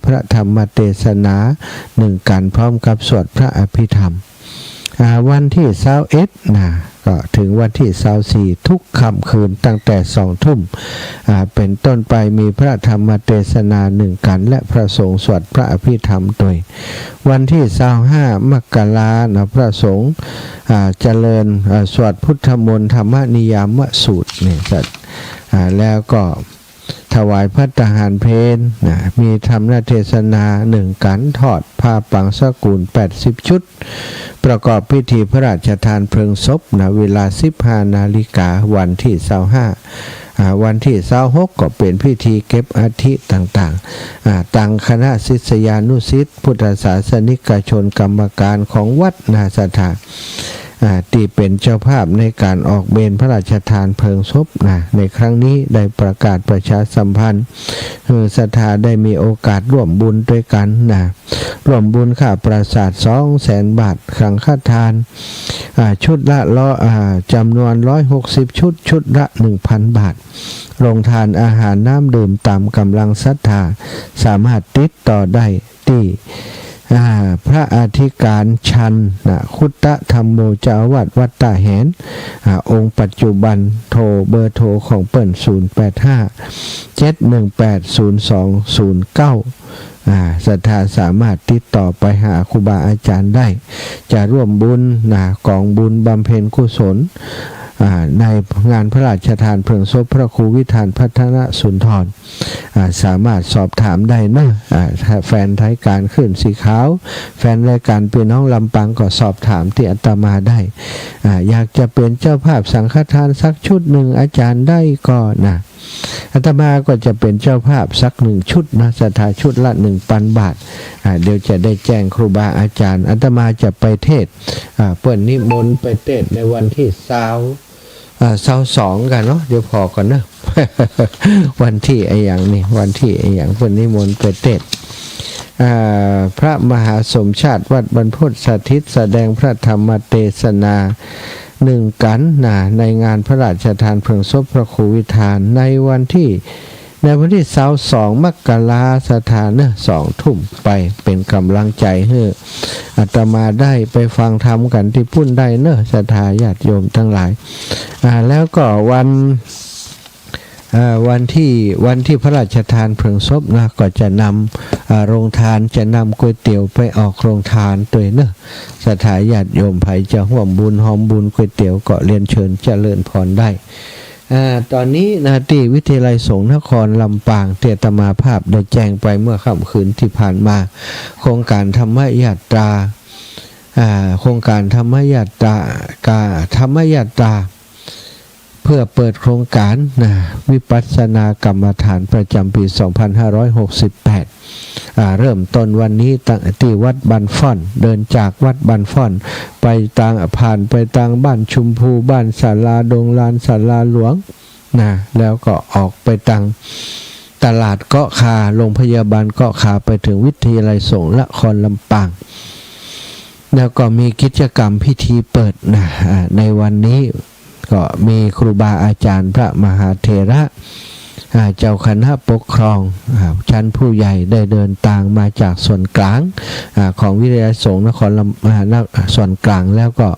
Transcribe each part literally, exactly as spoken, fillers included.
พระธรรมเตสนาหนึ่งกัณฑ์ พร้อมกับสวดพระอภิธรรม อ่า วันตี้ซาวเอ็ดนะ ก็เถิงวันตี้ซาวสี่ ทุกค่ำคืนตั้งแต่สองทุ่ม อ่า เป๋นต้นไป มีพระธรรมเตสนาหนึ่งกัณฑ์ และพระสงฆ์สวดพระอภิธรรมตวย วันตี้ซาวห้า มกรานะ พระสงฆ์ อ่า เจริญ อ่า สวดพุทธมนต์ธรรมนิยามสูตรเนี่ย อ่า แล้วก็ ถวายภัตตาหารเพลนะ มีธรรมเตสนาหนึ่งกัณฑ์ ทอดผ้าปังสกุลแปดสิบชุด ประกอบพิธีพระราชทานเพลิงศพนะ เวลาสิบห้านาฬิกา วันตี้ซาวห้า อ่า วันตี้ซาวหก ก็เป๋นพิธีเก็บอัฐิต่างๆ อ่า ตังคณะศิษยานุศิษย์ พุทธศาสนิกชน กรรมการของวัดนะ ศรัทธา อ่า ตี้เป๋นเจ้าภาพในก๋านออกเบญพระราชทานเพลิงศพนะ ในครั้งนี้ได้ประกาศประชาสัมพันธ์ หื้อศรัทธาได้มีโอกาสร่วมบุญตวยกั๋นนะ ร่วมบุญค่าปราสาทสองแสนบาท สังฆทาน อ่า ชุดละร้อย อ่า จ๋ำนวนร้อยหกสิบชุด ชุดละหนึ่งพันบาท โรงทานอาหารน้ำดื่มต๋ามก๋ำลังศรัทธา สามารถติดต่อได้ ตี้ อ่า พระอธิการชันนะ คุตตะธัมโม เจ้าอาวาสวัดต้าแหน อ่า องค์ปัจจุบัน โทร เบอร์โทรของเปิ้น ศูนย์แปดห้า เจ็ดหนึ่งแปด ศูนย์สองศูนย์เก้า อ่า ศรัทธาสามารถติดต่อไปหาครูบาอาจ๋ารย์ได้ จะร่วมบุญนะ ก๋องบุญบำเพ็ญกุศล อ่า ในงานพระราชทานเพลิงศพพระครูวิธานพัฒนสุนทร อ่า สามารถสอบถามได้เนาะ อ่า ถ้าแฟนรายก๋านคลื่นสีขาว แฟนรายก๋านปี้น้องลำปางก็สอบถามตี้อาตมาได้ อ่า อยากจะเป๋นเจ้าภาพสังฆทานสักชุดหนึ่ง อาจ๋ารย์ได้ก่อนะ อาตมาก็จะเป๋นเจ้าภาพสักหนึ่งชุดนะ ศรัทธา ชุดละหนึ่งปันบาท อ่า เดี๋ยวจะได้แจ้งครูบาอาจ๋ารย์ อาตมาจะไปเทศน์ อ่า เปิ้นนิมนต์ไปเทศน์ในวันตี้ซาว อ่า ซาวสองกั๋นเนาะ เดี๋ยวผ่อก่อนเนาะ วันตี้อะหยังนี่ วันตี้อะหยัง เปิ้นนิมนต์ไปเทศน์ อ่า พระมหาสมชาติวัดบรรพตสถิต แสดงพระธรรมเตสนาหนึ่งกัณฑ์นะ ในงานพระราชทานเพลิงศพพระครูวิธาน ในวันตี้ ในวันตี้ซาวสอง มกรา ศรัทธาเนาะ สองทุ่มไปเป๋นก๋ำลังใจ๋หื้ออาตมาได้ไปฟังธรรมกั๋นตี้ปุ้นได้เนาะ ศรัทธาญาติโยมตังหลาย อ่า แล้วก็วัน อ่า วันตี้ วันตี้พระราชทานเพลิงศพนะ ก็จะนำ อ่า โรงทาน จะนำก๋วยเตี๋ยวไปออกโรงทานตวยเนาะ ศรัทธาญาติโยมใผจะฮ่วมบุญฮอมบุญก๋วยเตี๋ยวก็เรียนเจิญเจริญพรได้ อ่า ต๋อนนี้นะ ตี้วิทยาลัยสงฆ์นครลำปาง ตี้อาตมาภาพได้แจ้งไปเมื่อค่ำคืนตี้ผ่านมา โครงก๋านธรรมยาตรา อ่า โครงก๋านธรรมยาตรา กา ธรรมยาตรา เพื่อเปิดโครงก๋านนะ วิปัสสนากรรมฐานประจ๋ำปี๋สองพันห้าร้อยหกสิบแปด อ่า เริ่มต้นวันนี้ตั้งตี้วัดบ้านฟ้อน เดินจากวัดบ้านฟ้อน ไปตาง ผ่านไปตางบ้านชุมภู บ้านศาลาดงลาน ศาลาหลวงนะ แล้วก็ออกไปตางตลาดเกาะคา โรงพยาบาลเกาะคา ไปเถิงวิทยาลัยสงฆ์นครลำปาง แล้วก็มีกิจกรรมพิธีเปิดนะ อ่า ในวันนี้ ก็มีครูบาอาจ๋ารย์พระมหาเถระ อ่า เจ้าคณะปกครอง อ่า ชั้นผู้ใหญ่ได้เดินตางมาจากส่วนกลาง อ่า ของวิทยาลัยสงฆ์นครลำ อ่า น- ส่วนกลาง แล้วก็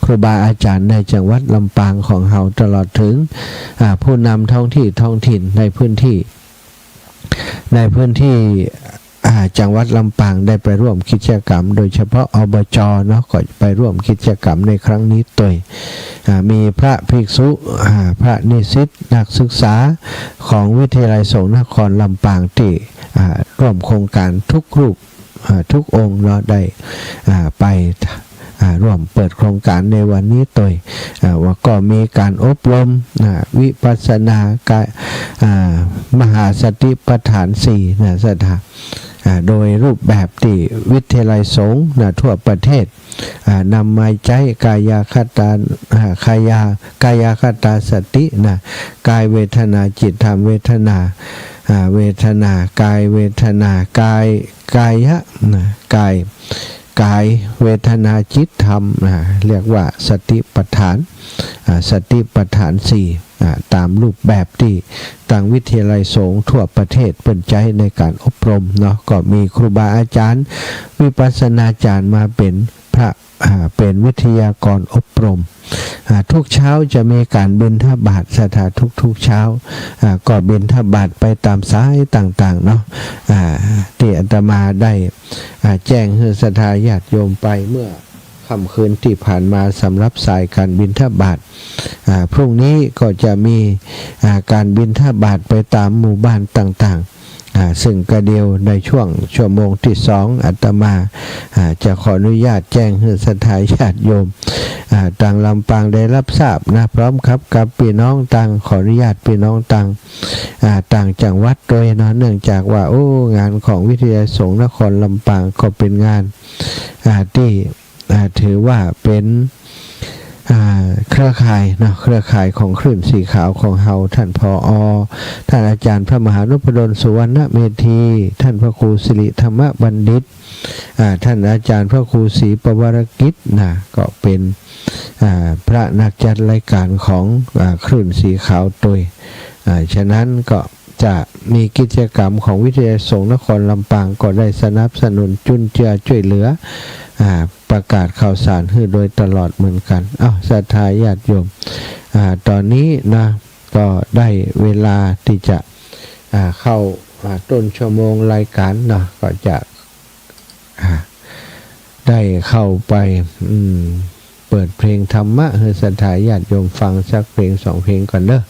ครูบาอาจ๋ารย์ในจังหวัดลำปางของเฮา ตลอดเถิง อ่า ผู้นำท้องตี้ท้องถิ่นในพื้นตี้ ในพื้นตี้ อ่า จังหวัดลำปางได้ไปร่วมกิจกรรม โดยเฉพาะ อบจ. เนาะ ก็ไปร่วมกิจกรรมในครั้งนี้ตวย อ่า มีพระภิกษุ อ่า พระนิสิต นักศึกษาของวิทยาลัยสงฆ์นครลำปางตี้ อ่า ร่วมโครงก๋านทุกรูป อ่า ทุกองค์เนาะ ได้ อ่า ไป อ่า ร่วมเปิดโครงก๋านในวันนี้ตวย อ่า ว่าก็มีก๋านอบรม อ่า วิปัสสนากาย อ่า มหาสติปัฏฐานสี่นะ ศรัทธา อ่า โดยรูปแบบตี้วิทยาลัยสงฆ์นะ ทั่วประเทศ อ่า นำมาใจ๊กายคตา อ่า กายา กายคตาสตินะ กายเวทนาจิตธรรมเวทนา อ่า เวทนา กายเวทนา กาย กายะนะ กาย กายเวทนาจิตธรรมนะ เรียกว่าสติปัฏฐาน อ่า สติปัฏฐานสี่ อ่า ต๋ามรูปแบบตี้ตางวิทยาลัยสงฆ์ทั่วประเทศเปิ้นใจ๊ในก๋านอบรมเนาะ ก็มีครูบาอาจ๋ารย์ วิปัสสนาจ๋ารย์มาเป๋นพระ อ่า เป๋นวิทยากรอบรม อ่า ทุกเช้าจะมีก๋านบิณฑบาตศรัทธาทุกๆ เช้า อ่า ก็บิณฑบาตไปต๋ามสายต่างๆ เนาะ อ่า ตี้อาตมาได้ อ่า แจ้งหื้อศรัทธาญาติโยมไปเมื่อ ค่ำคืนตี้ผ่านมาสำหรับสายก๋านบิณฑบาต อ่า พรุ่งนี้ก็จะมี อ่า ก๋านบิณฑบาตไปต๋ามหมู่บ้านต่างๆ อ่า ซึ่งกระเดี่ยวในช่วงชั่วโมงตี้สอง อาตมา อ่า จะขออนุญาตแจ้งหื้อศรัทธาญาติโยม อ่า ตางลำปางได้ฮับทราบนะ พร้อมกับ กับปี้น้องตาง ขออนุญาตปี้น้องตาง อ่า ต่างจังหวัดตวยเนาะ เนื่องจากว่า โอ้ งานของวิทยาลัยสงฆ์นครลำปางก็เป๋นงาน อ่า ตี้ อ่า ถือว่าเป๋น อ่า เครือข่ายเนาะ เครือข่ายของคลื่นสีขาวของเฮา ต้าน ผอ ต้านอาจ๋ารย์พระมหานพดล สุวรรณเมธี ต้านพระครูสิริธรรมบัณฑิต อ่า ต้านอาจ๋ารย์พระครูศรีปวรกิจนะ ก็เป๋น อ่า พระนักจัดรายก๋านของ อ่า คลื่นสีขาวตวย อ่า ฉะนั้นก็ จะมีกิจกรรมของวิทยาลัยสงฆ์นครลำปางก็ได้สนับสนุนจุนเจือจ้วยเหลือ อ่า ประกาศข่าวสารหื้อโดยตลอดเหมือนกั๋น เอ้า ศรัทธาญาติโยม อ่า ต๋อนนี้นะ ก็ได้เวลาตี้จะ อ่า เข้า อ่า ต้นชั่วโมงรายก๋านเนาะ ก็จะ อ่า ได้เข้าไป อืม เปิดเพลงธรรมะหื้อศรัทธาญาติโยมฟังสักเพลงสองเพลงก่อนเนาะ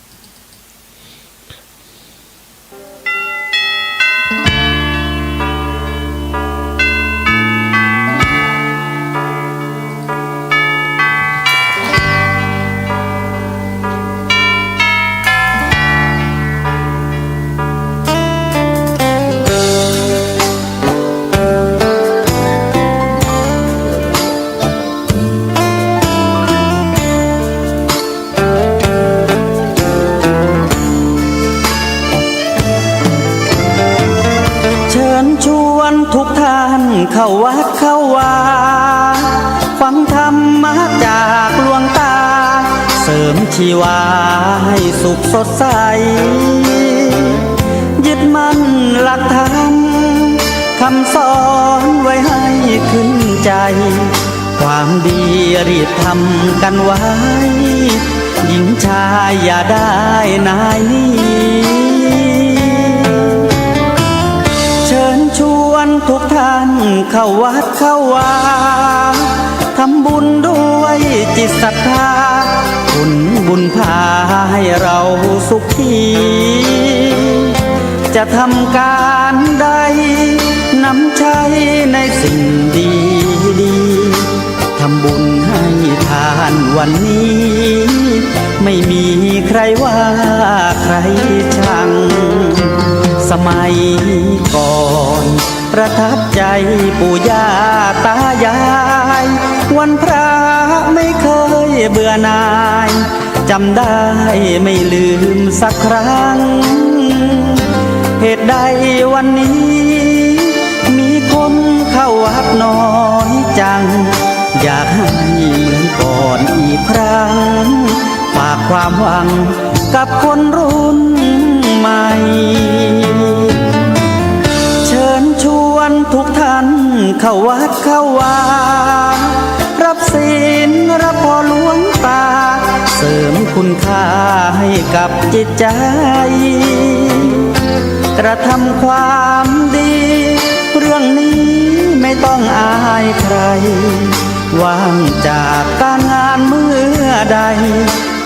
เชิญชวนทุกท่านเข้าวัดเข้าวา ฟังธรรมะจากหลวงตา เสริมชีวาให้สุขสดใส ยึดมั่นหลักธรรม คำสอนไว้ให้ขึ้นใจ ความดีรีบทำกันไว้ หญิงชายอย่าได้นายหนี เชิญชวนทุกท่านเข้าวัดเข้าวา ทำบุญด้วยจิตศรัทธา ผลบุญพาให้เราสุขี จะทำการใด นำใช้ในสิ่งดีๆ ทำบุญให้ทานวันนี้ ไม่มีใครว่าใครชัง สมัยก่อนประทับใจปู่ย่าตายาย วันพระไม่เคยเบื่อหน่าย จำได้ไม่ลืมสักครั้ง เหตุใดวันนี้มีคนเข้าวัดน้อยจัง อยากให้เหมือนก่อนอีกครั้ง ฝากความหวังกับคนรุ่นใหม่ เชิญชวนทุกท่านเข้าวัดเข้าวา รับศีลรับพรหลวงตา เสริมคุณค่าให้กับจิตใจ กระทำความดี เรื่องนี้ไม่ต้องอายใคร ว่างจากการงานเมื่อใด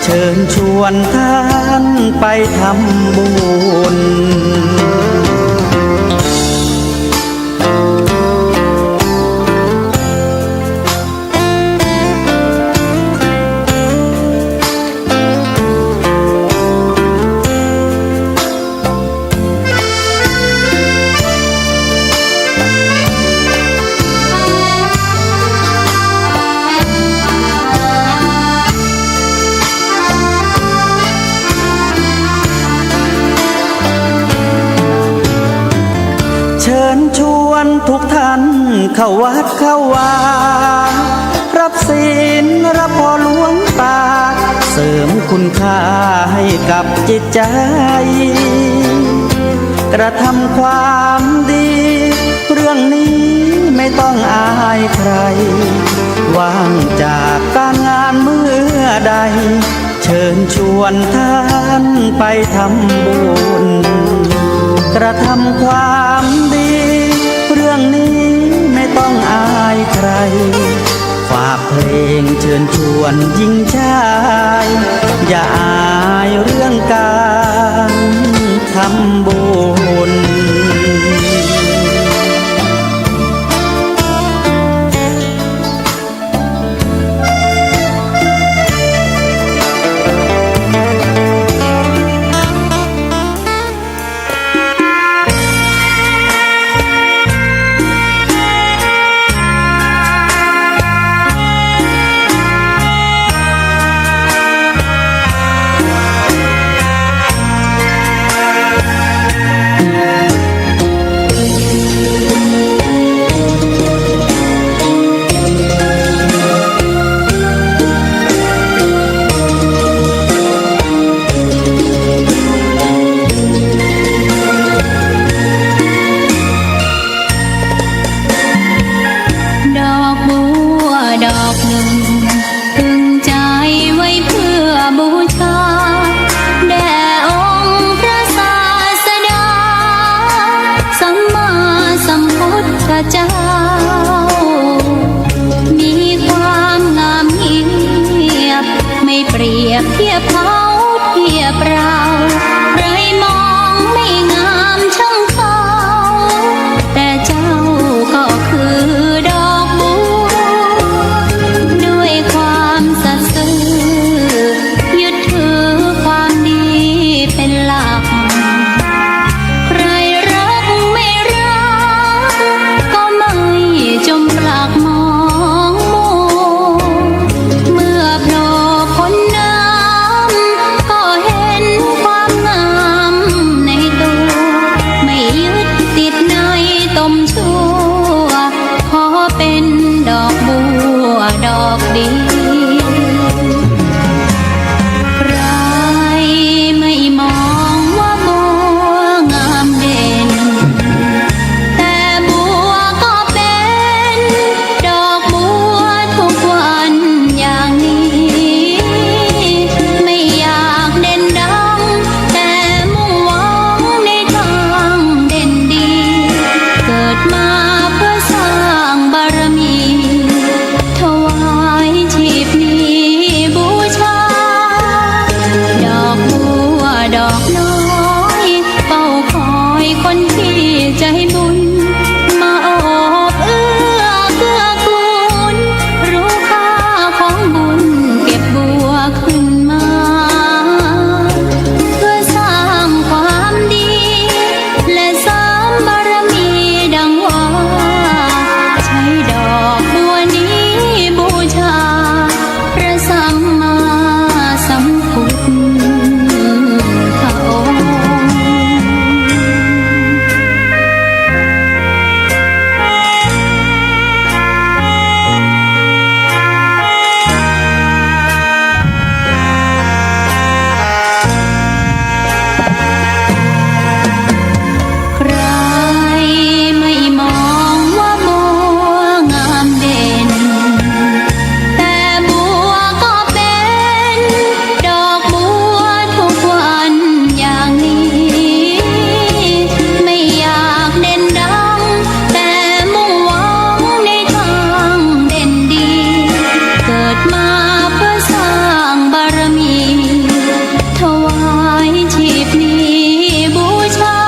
เชิญชวนท่านไปทำบุญ ทุกท่านเข้าวัดเข้าวา รับศีลรับผ่อหลวงตา เสริมคุณค่าให้กับจิตใจ กระทำความดี เรื่องนี้ไม่ต้องอายใคร ว่างจากการงานเมื่อใด เชิญชวนท่านไปทำบุญ กระทำความดี เรื่องนี้ไม่ต้องอายใคร ฝากเพลงเชิญชวนหญิงชาย อย่าอายเรื่องการทำบุญ ดอกบัวดอกหนึ่ง ตึงใจไว้เพื่อบูชา แด่องค์พระศาสดา สัมมาสัมพุทธเจ้า มีความงามเงียบ ไม่เปรียบเทียบเขาเทียบเรา ใครมองไม่งามช่างเขา แต่เจ้าก็คือดอกบัว ด้วยความสัตย์ซื่อ ยึดถือความดีเป็นหลัก ใครรักไม่รัก ก็ไม่จมปลักมองมัว เมื่อโผล่พ้นน้ำ ก็เห็นความงามในตัว ไม่ยึดติดในตมชั่ว ขอเป็นดอกบัวดอกเดียว ใครไม่มองว่าบัวงามเด่น แต่บัวก็เป็นดอกบัวทุกวันอย่างนี้ ไม่อยากเด่นดัง แต่มุ่งหวังในทางเด่นดี เกิดมาเพื่อสร้างบารมี ถวายชีพนี้บูชา ดอกบัวดอกน้อย เฝ้าคอยคนที่ใจบุญ มาโอบเอื้อเกื้อกูล รู้ค่าของบุญเก็บบัวขึ้นมา เพื่อสร้างความดี และเสริมบารมีดังว่า ใช้ดอกบัวนี้บูชา พระสัมมาสัมพุทธองค์ ใครไม่มองว่าบัวงามเด่น แต่บัวก็เป็นดอกบัวทุกวันอย่างนี้ ไม่อยากเด่นดัง แต่มุ่งหวังในทางเด่นดี เกิดมาเพื่อสร้างบารมี ถวายชีพนี้บูชา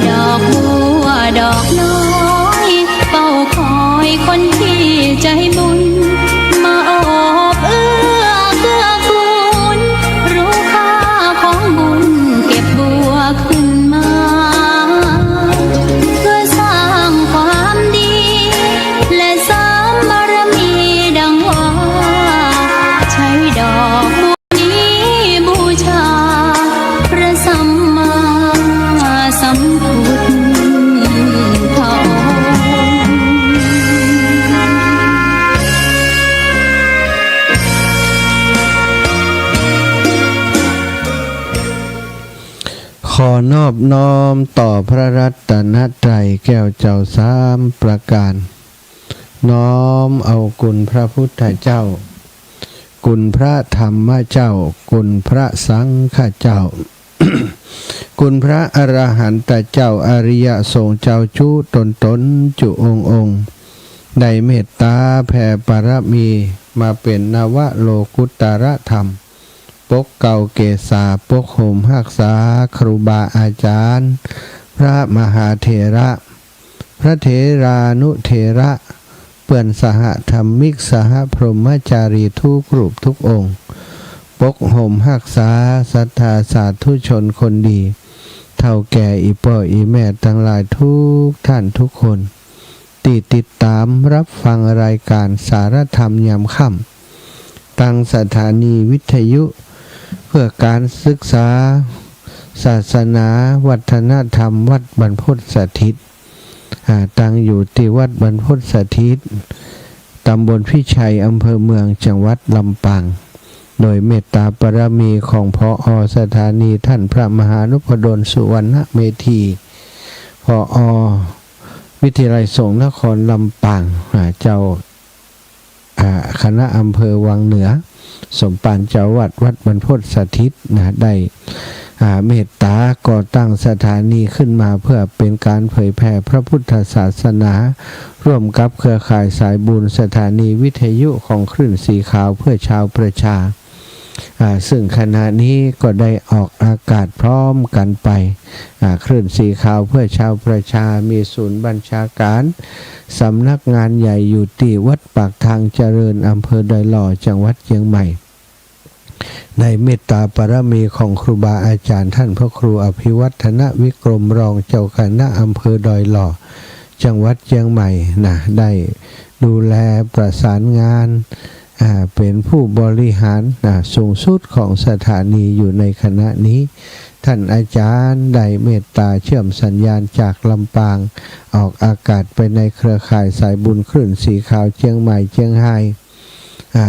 ดอกบัวดอกน้อย เฝ้าคอยคนที่ใจบุญ มาโอบเอื้อเกื้อกูล รู้ค่าของบุญเก็บบัวขึ้นมา เพื่อสร้างความดี และเสริมบารมีดังว่า ใช้ดอกบัว นี้บูชาพระสัมมาสัมพุทธ ขอนอบน้อมต่อพระรัตนตรัยแก้วเจ้าสามประการ น้อมเอาคุณพระพุทธเจ้า คุณพระธรรมเจ้า คุณพระสังฆเจ้า คุณพระอรหันตเจ้า อริยสงฆ์เจ้าจุ๊ตนตนจุ๊องค์องค์ ได้เมตต๋าแผ่ปารมีมาเป๋นนวโลกุตตรธรรม ปกเกล้าเกศา ปกห่มฮักษาครูบาอาจ๋ารย์ พระมหาเถระ พระเถรานุเถระ เปื้อนสหธรรมิก สหพรหมจารีทุกรูปทุกองค์ ปกห่มฮักษาศรัทธาสาธุชนคนดี เฒ่าแก่อี่ป้ออี่แม่ตังหลายทุกท่านทุกคน ตี้ติดต๋ามฮับฟังรายก๋านสารธรรมยามค่ำ ตางสถานีวิทยุเพื่อก๋านศึกษาศาสนาวัฒนธรรมวัดบรรพตสถิต อ่า ตั้งอยู่ตี้วัดบรรพตสถิต ต๋ำบลพิชัย อำเภอเมือง จังหวัดลำปาง โดยเมตต๋าปารมีของ ผอ.สถานี ท่านพระมหานพดล สุวรรณเมธี ผอ.วิทยาลัยสงฆ์นครลำปาง อ่า เจ้า อ่า คณะอำเภอวังเหนือ สมภารเจ้าวัดวัดบรรพตสถิตนะ ได้ อ่า เมตต๋าก่อตั้งสถานีขึ้นมาเพื่อเป๋นก๋านเผยแผ่พระพุทธศาสนา ร่วมกับเครือข่ายสายบุญสถานีวิทยุของคลื่นสีขาวเพื่อชาวประชา อ่า ซึ่งขณะนี้ก็ได้ออกอากาศพร้อมกั๋นไป อ่า คลื่นสีขาวเพื่อชาวประชา มีศูนย์บัญชาก๋าน สำนักงานใหญ่อยู่ตี้วัดปากทางเจริญ อำเภอดอยหล่อ จังหวัดเจียงใหม่ ในเมตต๋าปารมีของครูบาอาจ๋ารย์ ท่านพระครูอภิวัฒนวิกรม รองเจ้าคณะอำเภอดอยหล่อ จังหวัดเจียงใหม่นะ ได้ดูแลประสานงาน อ่า เป๋นผู้บริหาร อ่า สูงสุดของสถานีอยู่ในขณะนี้ ท่านอาจ๋ารย์ได้เมตต๋าเชื่อมสัญญาณจากลำปาง ออกอากาศไปในเครือข่ายสายบุญคลื่นสีขาวเจียงใหม่ เจียงฮาย อ่า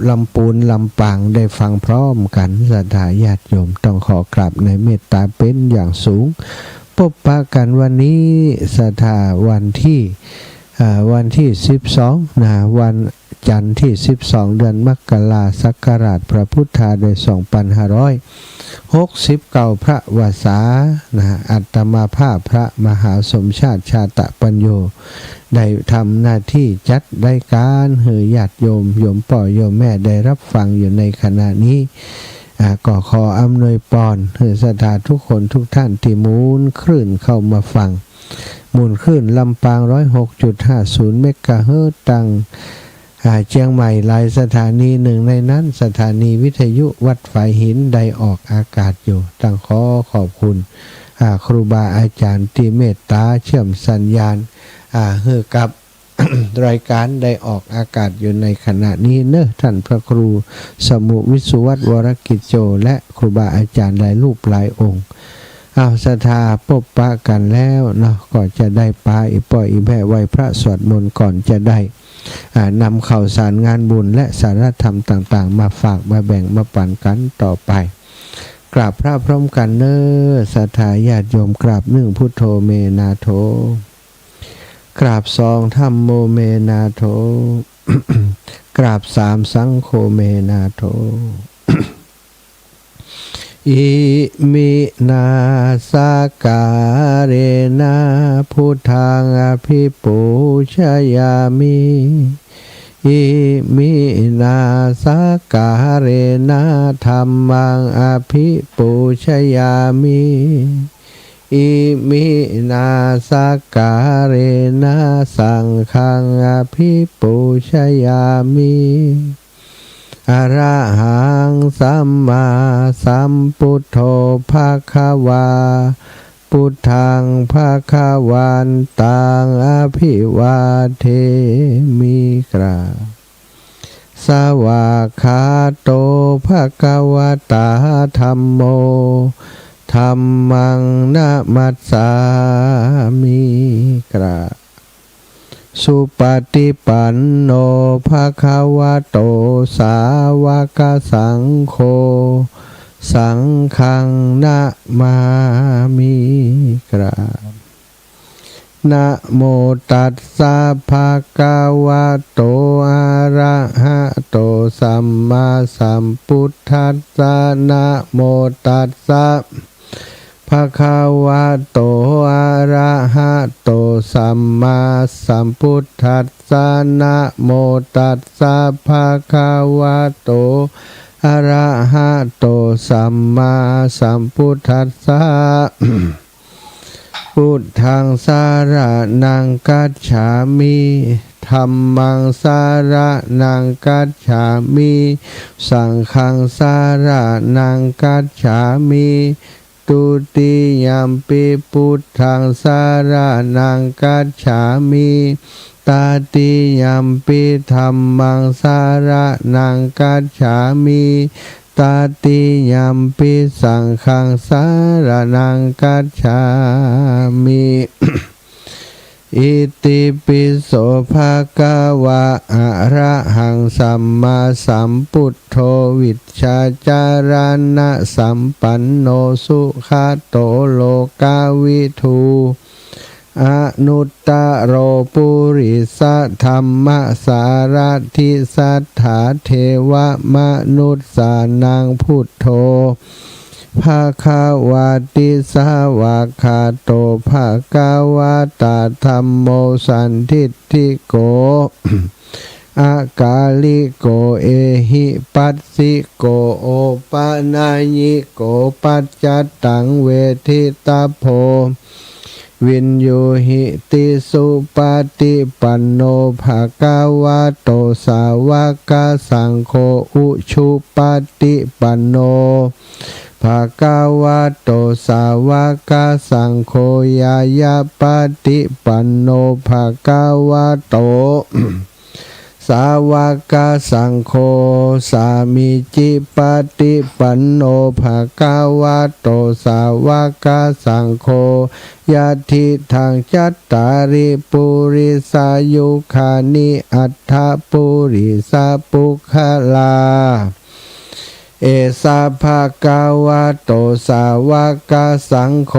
ลำปูน ลำปาง ได้ฟังพร้อมกั๋น ศรัทธาญาติโยม ต้องขอกราบในเมตต๋าเป๋นอย่างสูง ปบปะกั๋นวันนี้ ศรัทธา วันตี้ อ่า วันตี้สิบสองนะ วันจันทร์ตี้สิบสอง เดือนมกรา ศักราชพระพุทธา ได้สองปันห้าร้อยหกสิบเก้า พระวสานะ อาตมาภาพพระมหาสมชาติ ชาตะปัญโญ ได้ทำหน้าตี้จัดรายก๋านหื้อญาติโยม โยมป้อโยมแม่ได้ฮับฟังอยู่ในขณะนี้ อ่า ก็ขออำนวยปอนหื้อศรัทธาทุกคนทุกท่านตี้หมุนคลื่นเข้ามาฟัง หมุนคลื่นลำปาง ร้อยหกจุดห้าศูนย์ เมกะเฮิรตซ์ ตัง อ่า เจียงใหม่หลายสถานี นึ่งในนั้นสถานีวิทยุวัดฝายหินได้ออกอากาศอยู่ ต้องขอขอบคุณ อ่า ครูบาอาจ๋ารย์ตี้เมตต๋าเชื่อมสัญญาณ อ่า หื้อกับ รายก๋านได้ออกอากาศอยู่ในขณะนี้เนาะ ท่านพระครูสมุห์ วิศวัตร วรกิจโจ และครูบาอาจ๋ารย์หลายรูปหลายองค์ อ้าว ศรัทธาปบปะกั๋นแล้วเนาะ ก็จะได้ปาอี่ป้ออี่แม่ไหว้พระสวดมนต์ก่อนจะได้ อ่า นำข่าวสารงานบุญและสารธรรมต่างๆ มาฝากมาแบ่งมาปั๋นกั๋นต่อไป กราบพระพร้อมกั๋นเนาะ ศรัทธาญาติโยม กราบนึ่ง พุทโธ เม นาโถ กราบสอง ธัมโม เม นาโถ กราบสาม สังโฆ เม นาโถ อิมินาสักกาเรนะ พุทธัง อภิปูชยามิ อิมินาสักกาเรนะ ธัมมัง อภิปูชยามิ อิมินาสักกาเรนะ สังฆัง อภิปูชยามิ อะระหัง สัมมาสัมพุทโธ ภะคะวา พุทธัง ภะคะวันตัง อะภิวาเทมิ กราบ สวากขาโต ภะคะวะตา ธัมโม ธัมมัง นะมัสสามิ กราบ สุปฏิปันโน ภะคะวะโต สาวกสังโฆ สังฆังนะมามิ กราบ นะโมตัสสะ ภะคะวะโต อะระหะโต สัมมาสัมพุทธัสสะ นะโมตัสสะ ภะคะวะโต อะระหะโต สัมมาสัมพุทธัสสะ นะโมตัสสะ ภะคะวะโต อะระหะโต สัมมาสัมพุทธัสสะ พุทธังสะระณังคัจฉามิ ธัมมังสะระณังคัจฉามิ สังฆังสะระณังคัจฉามิ ทุติยัมปิพุทธังสะระณังคัจฉามิ ตติยัมปิธัมมังสะระณังคัจฉามิ ตติยัมปิสังฆังสะระณังคัจฉามิ อิติปิโสภะคะวะ อะระหังสัมมาสัมพุทโธ วิชชาจารณะสัมปันโน สุขะโตโลกะวิทู อนุตตะโรปุริสะธัมมะสารถิ สัตถาเทวะมนุสสานังพุทโธ ภะคะวาติ สะวากขาโต ภะคะวะตา ธัมโม สันทิฏฐิโก อะกาลิโก เอหิปัสสิโก โอปะนะยิโก ปัจจัตตังเวทิตะโพ วิญญูหิติ สุปะติปันโน ภะคะวะโต สาวะกะสังโฆ อุชุปะติปันโน ภะคะวะโต สาวะกะสังโฆ ญาญาปะติปันโน ภะคะวะโต สาวะกะสังโฆ สามีจิปะติปันโน ภะคะวะโต สาวะกะสังโฆ ยัตถิตัง จัตตาริ ปุริสายุคานิ อัตถะปุริสะปุคคลา เอสะ ภะคะวะโต สาวะกะสังโฆ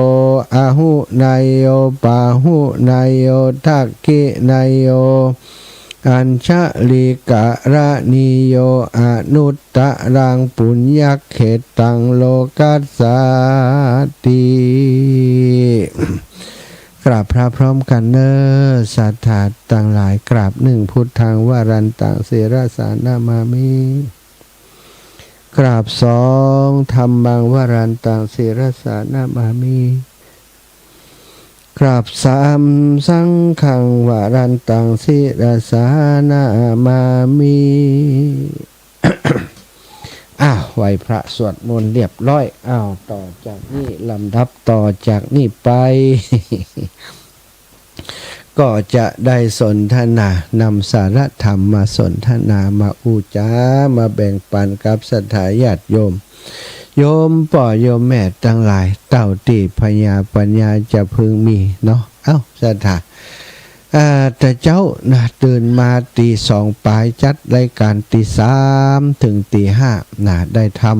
อาหุเนยโย ปาหุเนยโย ทักขิเนยโย อัญชลีกะระณีโย อนุตตะรังปุญญะเขตตัง โลกัสสาติ กราบพระพร้อมกั๋นเน่อ ศรัทธาตังหลาย กราบหนึ่ง พุทธังวรันตัง ศิรสานะมามิ กราบสอง ธัมมังวรันตัง ศิรสานะมามิ กราบสาม สังฆังวรันตัง ศิรสานะมามิ อ้าว ไหว้พระสวดมนต์เรียบร้อย อ้าว ต่อจากนี้ ลำดับต่อจากนี้ไป ก็จะได้สนทนา นำสาระธรรมมาสนทนา มาอู้จ๋า มาแบ่งปันกับศรัทธาญาติโยม โยมป้อโยมแม่ตังหลาย เต้าตี้พญาปัญญาจะพึงมีเนาะ เอ้า ศรัทธา อ่า แต่เจ๊านะ ตื่นมาตีสองป๋าย จัดรายก๋านตีสามเถิงตีห้านะ ได้ธรรม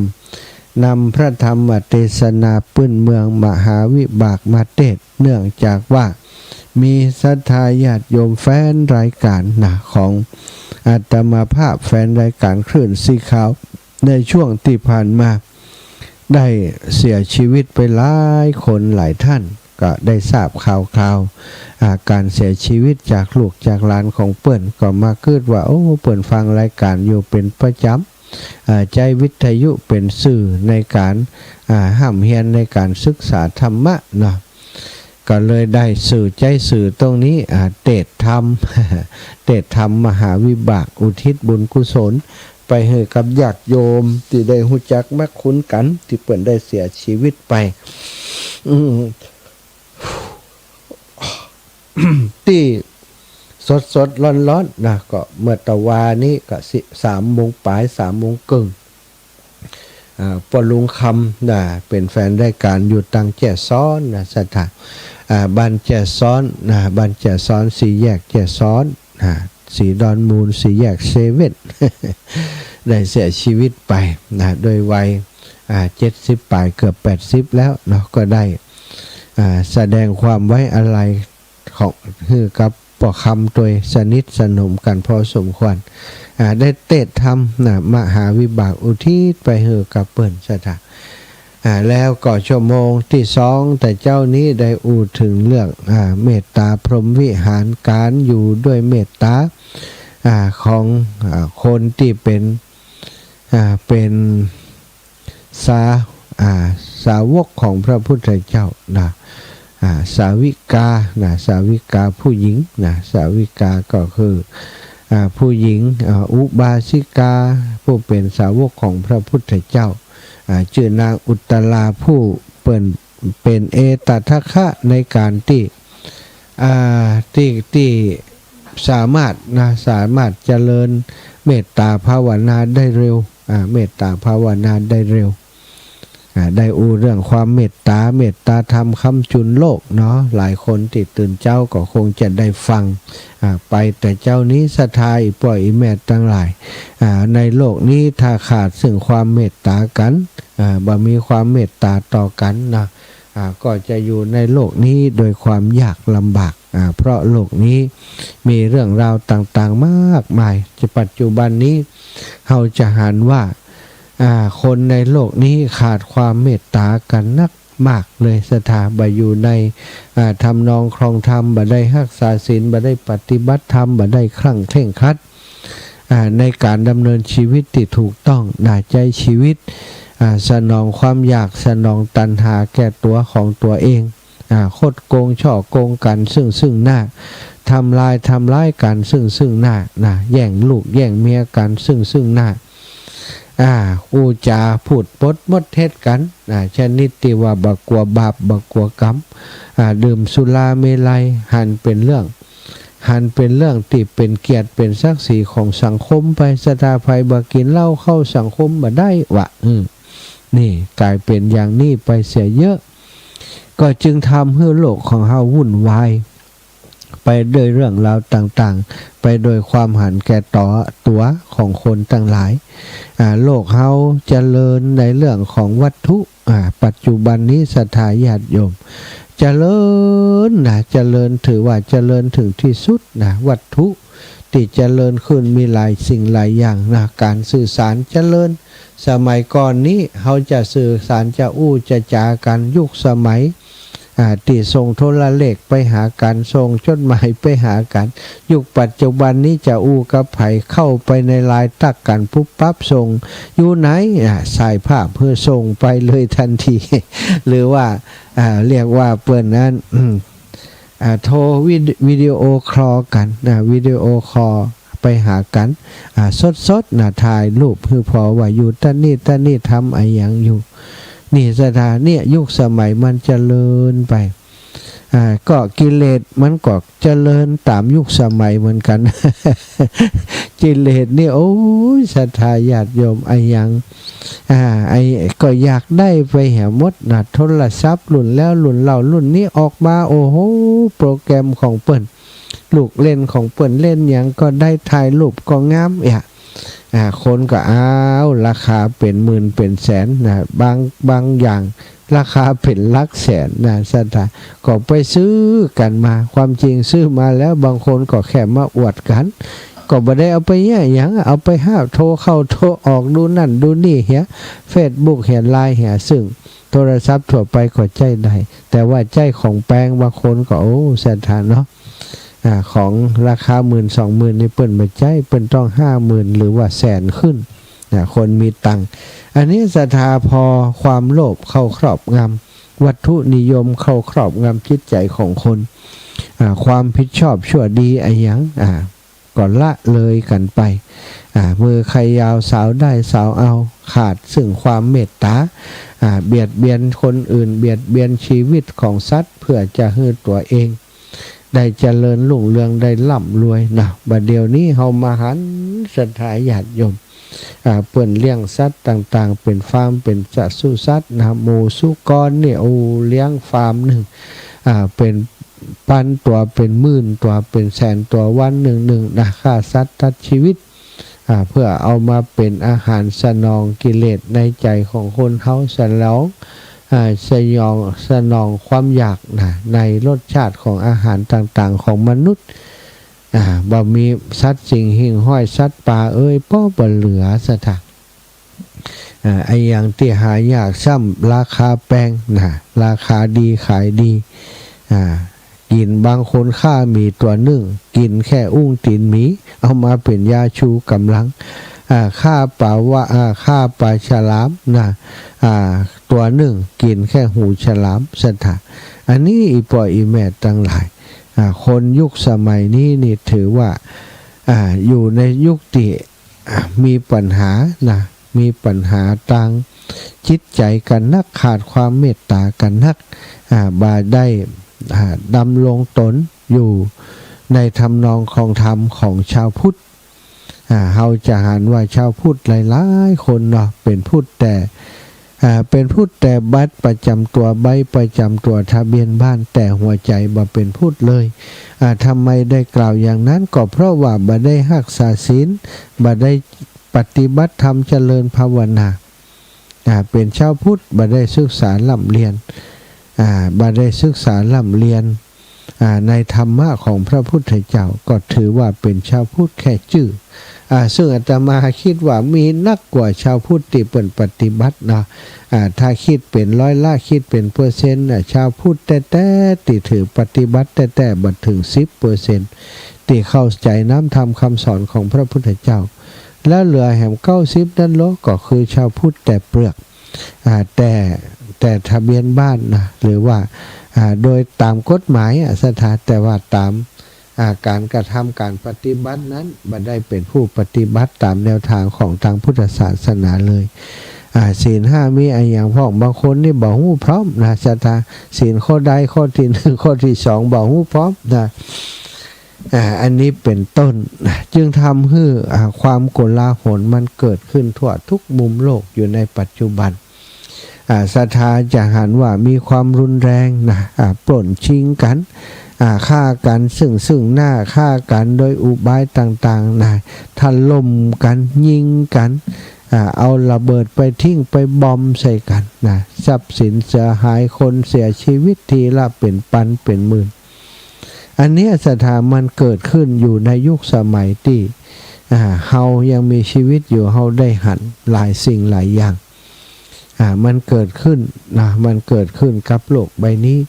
นำพระธรรมเตสนาปื้นเมืองมหาวิบากมาเตสน์ เนื่องจากว่ามีศรัทธาญาติโยมแฟนรายก๋านนะ ของอาตมาภาพ แฟนรายก๋านคลื่นสีขาว ในช่วงตี้ผ่านมา ได้เสียชีวิตไปหลายคนหลายท่าน ก็ได้ทราบข่าวคราว อ่า ก๋านเสียชีวิตจากลูกจากหลานของเปิ้น ก็มากึ๊ดว่า โอ้ เปิ้นฟังรายก๋านอยู่เป๋นประจ๋ำ อ่า ใจ๊วิทยุเป๋นสื่อในก๋าน อ่า ฮ่ำเฮียน ในก๋านศึกษาธรรมะเนาะ ก็เลยได้สื่อ ใจ๊สื่อตรงนี้ อ่า เตสน์ธรรม เตสน์ธรรมมหาวิบาก อุทิศบุญกุศลไปหื้อกับญาติโยมตี้ได้ฮู้จักมักคุ้นกั๋น ตี้เปิ้นได้เสียชีวิตไป อืม ตี้สดๆ ร้อนๆ นะ ก็เมื่อตะวานี้ก็สิ สามโมงป๋าย สามโมงเกิ่ง อ่า ป้อลุงคำนะ เป๋นแฟนรายก๋านอยู่ตังแจ้ซ้อนนะ ศรัทธา อ่า บ้านแจ้ซ้อนนะ บ้านแจ้ซ้อน สี่แยกแจ้ซ้อนนะ สีดอนมูล สี่แยกเซเว่น ได้เสียชีวิตไปนะ ด้วยวัย อ่า เจ็ดสิบป๋ายเกือบแปดสิบแล้วเนาะ ก็ได้ อ่า แสดงความไว้อาลัยของ หื้อกับป้อคำโตยสนิทสนมกั๋นพอสมควร อ่า ได้เตสน์ธรรมนะ มหาวิบากอุทิศไปหื้อกับเปิ้นศรัทธา อ่า แล้วก็ชั่วโมงตี้สองแต่เจ๊านี้ได้อู้เถิงเรื่อง อ่า เมตตาพรหมวิหาร ก๋านอยู่ด้วยเมตตา อ่า ของ อ่า คนตี้เป๋น อ่า เป๋น สา- อ่า สาวกของพระพุทธเจ้านะ อ่า สาวิกานะ สาวิกาผู้หญิงนะ สาวิกาก็คือ อ่า ผู้หญิง อ่า อุบาสิกา ผู้เป๋นสาวกของพระพุทธเจ้า อ่า จื้อนางอุตตรา ผู้เปิ้นเป๋นเอตทัคคะในก๋านตี้ อ่า ตี้ ตี้สามารถนะ สามารถเจริญเมตตาภาวนาได้เร็ว อ่า เมตตาภาวนาได้เร็ว อ่า ได้อู้เรื่องความเมตตา เมตตาธรรมค้ำจุนโลกเนาะ หลายคนตี้ตื่นเจ๊าก็คงจะได้ฟัง อ่า ไปแต่เจ๊านี้ ศรัทธาอี่ป้ออี่แม่ตังหลาย อ่า ในโลกนี้ถ้าขาดซึ่งความเมตตากั๋น อ่า บ่มีความเมตตาต่อกั๋นนะ อ่า ก็จะอยู่ในโลกนี้โดยความยากลำบาก อ่า เพราะโลกนี้มีเรื่องราวต่างๆ มากมาย จะปัจจุบันนี้เฮาจะหันว่า อ่า คนในโลกนี้ขาดความเมตต๋ากั๋นนักมากเลย ศรัทธา บ่อยู่ใน อ่า ทำนองครองธรรม บ่ได้ฮักษาศีล บ่ได้ปฏิบัติธรรม บ่ได้เคร่ง เคร่งครัด อ่า ในก๋านดำเนินชีวิตตี้ถูกต้อง น่าใจ๊ชีวิต อ่า สนองความอยาก สนองตัณหาแก่ตั๋วของตั๋วเอง อ่า คดโกงฉ้อโกงกั๋นซึ่งซึ่งหน้า ทำลาย ทำร้ายกั๋นซึ่งซึ่งหน้า นะ แย่งลูกแย่งเมียกั๋นซึ่งซึ่งหน้า อ่า อู้จ๋าพูดปดมดเท็จกั๋น อ่า ชนิดตี้ว่าบ่กั๋วบาป บ่กั๋วกรรม อ่า ดื่มสุราเมรัย หันเป๋นเรื่อง หันเป๋นเรื่องตี้เป๋นเกียรติเป๋นศักดิ์ศรีของสังคมไป ศรัทธา ใผบ่กิ๋นเหล้าเข้าสังคมบ่ได้วะ อืม นี่ก๋ายเป๋นอย่างนี้ไปเสียเยอะ ก็จึงทำหื้อโลกของเฮาวุ่นวาย ไปด้วยเรื่องราวต่างๆ ไปโดยความหันแก่ตั๋ว ตั๋วของคนตังหลาย อ่า โลกเฮาเจริญในเรื่องของวัตถุ อ่า ปัจจุบันนี้ศรัทธาญาติโยม เจริญนะ เจริญ ถือว่าเจริญถึงตี้สุดนะ วัตถุตี้เจริญขึ้นมีหลายสิ่งหลายอย่างนะ ก๋านสื่อสารเจริญ สมัยก่อนนี้เฮาจะสื่อสาร จะอู้จะจ๋ากั๋น ยุคสมัย อ่า ตี้ส่งโทรเลขไปหากั๋น ส่งจดหมายไปหากั๋น ยุคปัจจุบันนี้จะอู้กับใผเข้าไปในไลน์ตั๊กกั๋นปุ๊บปั๊บ ส่งอยู่ไหน อ่า ส่ายภาพหื้อส่งไปเลยตันที หรือว่า อ่า เรียกว่าเปิ้นนั้น อืม อ่า โทรวิดี- วิดีโอคอลกั๋นนะ วิดีโอคอลไปหากั๋น อ่า สดๆ นะ ถ่ายรูปหื้อผ่อว่าอยู่ตั๊นนี้ตั๊นนี้ ทำอะหยังอยู่ นี่ศรัทธา เนี่ย ยุคสมัยมันเจริญไป อ่า ก็กิเลสมันก็เจริญต๋ามยุคสมัยเหมือนกั๋น กิเลสนี่ โอ๊ย ศรัทธาญาติโยม อะหยัง อ่า ไอ้ ก็อยากได้ไปแหมหมดนะ โทรศัพท์รุ่นแล้วรุ่นเล่า รุ่นนี้ออกมา โอ้โห โปรแกรมของเปิ้น ลูกเล่นของเปิ้นเล่นหยังก็ได้ ถ่ายรูปก็งาม เอียะ อ่า คนก็ อ้าว ราคาเป๋นหมื่นเป๋นแสนนะ บาง บางอย่างราคาเป๋นหลักแสนนะ ศรัทธา ก็ไปซื้อกั๋นมา ความจริงซื้อมาแล้ว บางคนก็แค่มาอวดกั๋น ก็บ่ได้เอาไปเยียะหยัง เอาไปหาโทรเข้าโทรออก ดูนั่นดูนี่ เหียเฟซบุ๊ก เหียไลน์ เหีย ซึ่งโทรศัพท์ทั่วไปก็ใจ๊ได้ แต่ว่าใจ๊ของแปง บางคนก็ โอ้ ศรัทธาเนาะ อ่า ของราคาหมื่นสองหมื่นนี่เปิ้นบ่ใจ๊ เปิ้นต้องห้าหมื่นหรือว่าแสนขึ้น นะ คนมีตังค์ อันนี้ศรัทธา พอความโลภเข้าครอบงำ วัตถุนิยมเข้าครอบงำจิตใจ๋ของคน อ่า ความผิดชอบชั่วดีอะหยัง อ่า ก็ละเลยกั๋นไป อ่า มือใครยาวสาวได้สาวเอา ขาดซึ่งความเมตต๋า อ่า เบียดเบียนคนอื่น เบียดเบียนชีวิตของสัตว์ เพื่อจะหื้อตั๋วเอง ได้เจริญรุ่งเรือง ได้ร่ำรวยนะ บัดเดี๋ยวนี้เฮามาหันศรัทธาญาติโยม อ่า เปิ้นเลี้ยงสัตว์ต่างๆ เป๋นฟาร์ม เป๋นปศุสัตว์นะ หมูสุกรนี่ โอ้ เลี้ยงฟาร์มหนึ่ง อ่า เป๋นปันตั๋ว เป๋นหมื่นตั๋ว เป๋นแสนตั๋ว วันหนึ่งๆ นะ ฆ่าสัตว์ตัดชีวิต อ่า เปื้อเอามาเป๋นอาหารสนองกิเลสในใจ๋ของคนเฮา สนอง อ่า สยอง สนองความอยากนะ ในรสชาติของอาหารต่างๆ ของมนุษย์ อ่า บ่มีสัตว์สิ่งหิ่งห้อยสัตว์ป่าเอย ป้อบ่เหลือสะถะ อ่า อะหยังตี้หายากซ้ำราคาแปงนะ ราคาดีขายดี อ่า กิ๋น บางคนฆ่าหมีตั๋วนึ่ง กิ๋นแค่อุ้งตี๋นหมี เอามาเป๋นยาชูก๋ำลัง อ่า ฆ่าป๋าว่า อ่า ฆ่าป๋าฉลามนะ อ่า ตั๋วนึ่ง กิ๋นแค่หูฉลามสะถะ อันนี้อี่ป้ออี่แม่ตังหลาย อ่า คนยุคสมัยนี้นี่ถือว่า อ่า อยู่ในยุคตี้ อ่า มีปัญหานะ มีปัญหาตางจิตใจ๋กั๋นนัก ขาดความเมตต๋ากั๋นนัก อ่า บ่ได้ อ่า ดำรงตนอยู่ในทำนองคองธรรมของชาวพุทธ อ่า เฮาจะหันว่าชาวพุทธหลายๆ คนเนาะ เป๋นพุทธแต่ อ่า เป๋นพุทธแต่บัตรประจ๋ำตั๋ว ใบประจ๋ำตั๋ว ทะเบียนบ้าน แต่หัวใจ๋บ่เป๋นพุทธเลย อ่า ทำไมได้กล่าวอย่างนั้น ก็เพราะว่าบ่ได้ฮักษาศีล บ่ได้ปฏิบัติธรรมเจริญภาวนา อ่า เป๋นชาวพุทธบ่ได้ศึกษาร่ำเรียน อ่า บ่ได้ศึกษาร่ำเรียน อ่า ในธรรมะของพระพุทธเจ้า ก็ถือว่าเป๋นชาวพุทธแค่จื้อ อ่า ซึ่งอาตมาคิดว่ามีนักกว่าชาวพุทธตี้เปิ้นปฏิบัติเนาะ อ่า ถ้าคิดเป๋นร้อยละ คิดเป๋นเปอร์เซ็นต์น่ะ ชาวพุทธแต๊ๆ ตี้ถือปฏิบัติแต๊ๆ บ่เถิงสิบเปอร์เซ็นต์ ตี้เข้าใจ๋น้ำธรรมคำสอนของพระพุทธเจ้า แล้วเหลือแหมเก้าสิบนั้นโล ก็คือชาวพุทธแต่เปลือก อ่า แต่ แต่ทะเบียนบ้านนะ หรือว่า อ่า โดยต๋ามกฎหมายอะสะถะ แต่ว่าต๋าม อ่า ก๋านกระทำก๋านปฏิบัตินั้น บ่ได้เป๋นผู้ปฏิบัติต๋ามแนวตางของตางพุทธศาสนาเลย อ่า ศีลห้ามีอะหยังพ่อง บางคนนี่บ่ฮู้พร้อมนะสะถะ ศีลข้อใด ข้อตี้นึ่ง ข้อตี้สอง บ่ฮู้พร้อมนะ อ่า อันนี้เป๋นต้นนะ จึงทำหื้อ อ่า ความโกลาหลมันเกิดขึ้นทั่วทุกมุมโลกอยู่ในปัจจุบัน อ่า สะถะจะหันว่ามีความรุนแรงนะ อ่า ปล้นชิงกั๋น อ่า ฆ่ากั๋นซึ่งซึ่งหน้า ฆ่ากั๋นโดยอุบายต่างๆ นะ ถล่มกั๋น ยิงกั๋น อ่า เอาระเบิดไปทิ้ง ไปบอมใส่กั๋นนะ ทรัพย์สินเสียหาย คนเสียชีวิตทีละเป๋นปันเป๋นหมื่น อันเนี้ยสะถะมันเกิดขึ้นอยู่ในยุคสมัยตี้ อ่า เฮายังมีชีวิตอยู่ เฮาได้หันหลายสิ่งหลายอย่าง อ่า มันเกิดขึ้นนะ มันเกิดขึ้นกับโลกใบนี้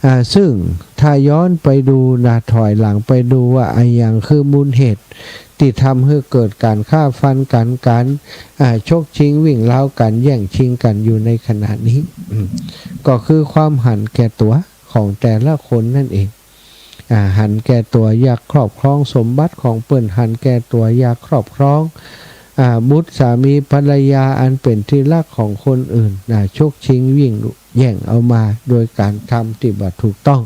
อ่า ซึ่งถ้าย้อนไปดูนะ ถอยหลังไปดูว่าอะหยังคือมูลเหตุตี้ทำหื้อเกิดก๋านฆ่าฟันกั๋น ก๋าน อ่า ชกชิงวิ่งราวกั๋น แย่งชิงกั๋นอยู่ในขณะนี้ อืม ก็คือความหันแก่ตั๋วของแต่ละคนนั่นเอง อ่า หันแก่ตั๋วอยากครอบครองสมบัติของเปิ้น หันแก่ตั๋วอยากครอบครอง อ่า บุตรสามีภรรยาอันเป๋นที่รักของคนอื่น อ่า ชกชิงวิ่งแย่งเอามาโดยก๋านทำตี้บ่ถูกต้อง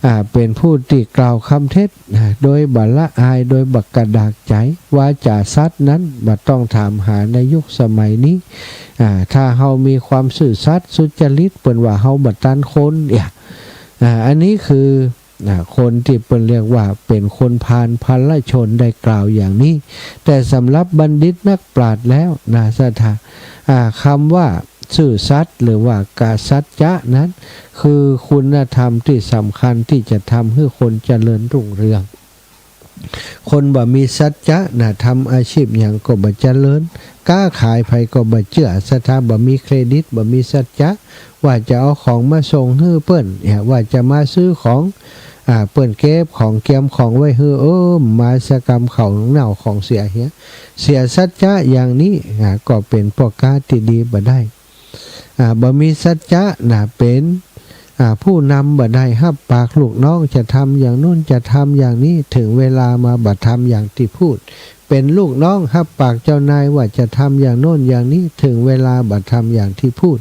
อ่า เป๋นผู้ตี้กล่าวกำเท็จ อ่า โดยบ่ละอาย โดยบ่กระดากใจ๋ วาจ๋าสัตย์นั้นบ่ต้องถามหาในยุคสมัยนี้ อ่า ถ้าเฮามีความซื่อสัตย์สุจริต เปิ้นว่าเฮาบ่ตันคน เนี่ย อ่า อันนี้คือ นะ คนตี้เปิ้นเรียกว่าเป๋นคนพาลพลชนได้กล่าวอย่างนี้ แต่สำหรับบัณฑิตนักปราชญ์แล้วนะ สะถะ อ่า กำว่าซื่อสัตย์หรือว่ากสัจจะนั้น คือคุณธรรมตี้สำคัญตี้จะทำหื้อคนเจริญรุ่งเรือง คนบ่มีสัจจะนะ ทำอาชีพหยังก็บ่เจริญ ก๊าขายใผก็บ่เจื้อ สะถะ บ่มีเครดิต บ่มีสัจจะ ว่าจะเอาของมาส่งหื้อเปิ้น เนี่ย ว่าจะมาซื้อของ อ่า เปิ้นเก็บของเกียมของไว้หื้อ เออ มาสักกำของเน่าของเสียเหีย เสียสัจจะอย่างนี้ อ่า ก็เป๋นป้อก๊าตี้ดีบ่ได้ อ่า บ่มีสัจจะนะ เป๋น อ่า ผู้นำบ่ได้ ฮับปากลูกน้องจะทำอย่างโน้นจะทำอย่างนี้ เถิงเวลามาบ่ทำอย่างตี้พูด เป๋นลูกน้องฮับปากเจ้านายว่าจะทำอย่างโน้นอย่างนี้ เถิงเวลาบ่ทำอย่างตี้พูด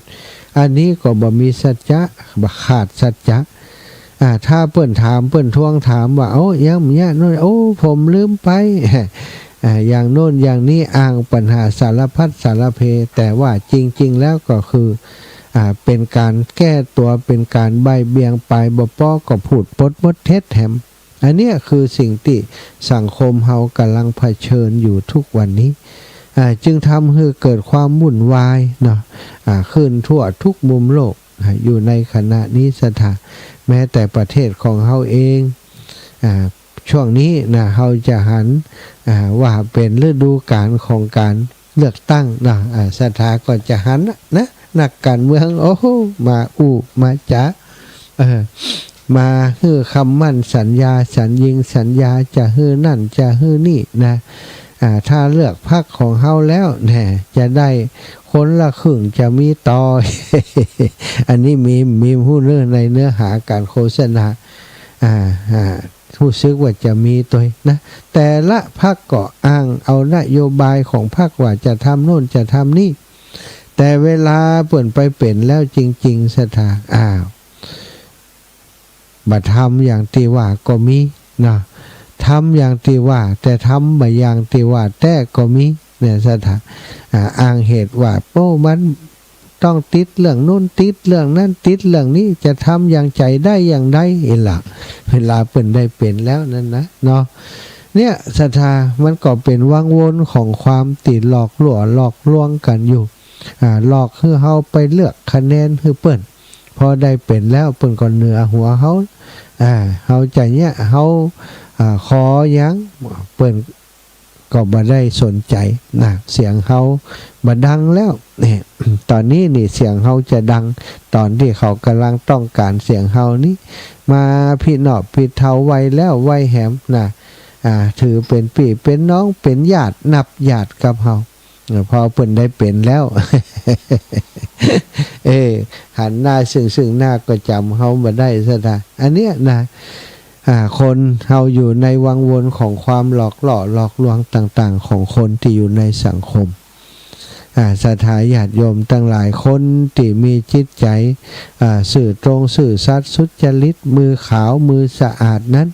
อันนี้ก็บ่มีสัจจะ บ่ขาดสัจจะ อ่า ถ้าเปิ้นถาม เปิ้นทวงถามว่า โอ้ ยังบ่ยังโน้น โอ้ ผมลืมไป อ่า อย่างโน้นอย่างนี้ อ้างปัญหาสารพัดสารเพ แต่ว่าจริงๆ แล้วก็คือ อ่า เป๋นก๋านแก้ตั๋ว เป๋นก๋านบ่ายเบี่ยงไป บ่ปอก็พูดปดมดเท็จแถม อันเนี้ยคือสิ่งตี้สังคมเฮาก่ำลังเผชิญอยู่ทุกวันนี้ อ่า จึงทำหื้อเกิดความวุ่นวายเนาะ อ่า ขึ้นทั่วทุกมุมโลก อ่า อยู่ในขณะนี้ศรัทธา แม้แต่ประเทศของเฮาเอง อ่า ช่วงนี้นะ เฮาจะหัน อ่า ว่าเป๋นฤดูกาลของก๋านเลือกตั้งเนาะ อ่า ศรัทธาก็จะหันนะ นะ นักก๋านเมือง โอ้โห มาอู้มาจ๋า เออ มาหื้อคำมั่นสัญญา สัญญิงสัญญา จะหื้อนั่น จะหื้อนี่นะ อ่า ถ้าเลือกพรรคของเฮาแล้วแหน่ จะได้คนละครึ่ง จะมีต่อ อันนี้มี มีฮู้เนื้อในเนื้อหาก๋านโฆษณา อ่า อ่า ฮู้สึกว่าจะมีตวยนะ แต่ละพรรคก็อ้างเอานโยบายของพรรคว่าจะทำโน่นจะทำนี่ แต่เวลาเปิ้นไปเป๋นแล้วจริงๆ ศรัทธา อ้าว บ่ทำอย่างตี้ว่าก็มีเนาะ ทำอย่างตี้ว่า แต่ทำบ่อย่างตี้ว่าแต๊ก็มีเนี่ยศรัทธา อ่า อ้างเหตุว่า โอ้ มันต้องติดเรื่องโน้น ติดเรื่องนั้น ติดเรื่องนี้ จะทำอย่างใจ๋ได้อย่างใด อิหละ เวลาเปิ้นได้เป๋นแล้วนั้นนะเนาะ เนี่ยศรัทธา มันก็เป๋นวังวนของความตี้หลอกลวง หลอกลวงกั๋นอยู่ อ่า หลอกหื้อเฮาไปเลือกคะแนนหื้อเปิ้น พอได้เป๋นแล้วเปิ้นก็เหนือหัวเฮา อ่า เฮาจะเยียะ เฮา อ่า ขอหยัง เปิ้นก็บ่ได้สนใจ๋นะ เสียงเฮาบ่ดังแล้ว เนี่ย ต๋อนนี้นี่เสียงเฮาจะดัง ต๋อนตี้เขาก่ำลังต้องก๋านเสียงเฮานี้ มาผิดนอบผิดเทา ไวแล้วไวแหมนะ อ่า ถือเป๋นปี้เป๋นน้อง เป๋นญาติ นับญาติกับเฮา เออ พอเปิ้นได้เป๋นแล้ว เออ หันหน้าซึ่งๆ หน้าก็จ๋ำเฮาบ่ได้ศรัทธา อันเนี้ยนะ อ่า คนเฮาอยู่ในวังวนของความหลอกล่อหลอกลวงต่างๆ ของคนตี้อยู่ในสังคม อ่า ศรัทธาญาติโยมตังหลาย คนตี้มีจิตใจ๋ อ่า ซื่อตรงซื่อสัตย์สุจริต มือขาวมือสะอาดนั้น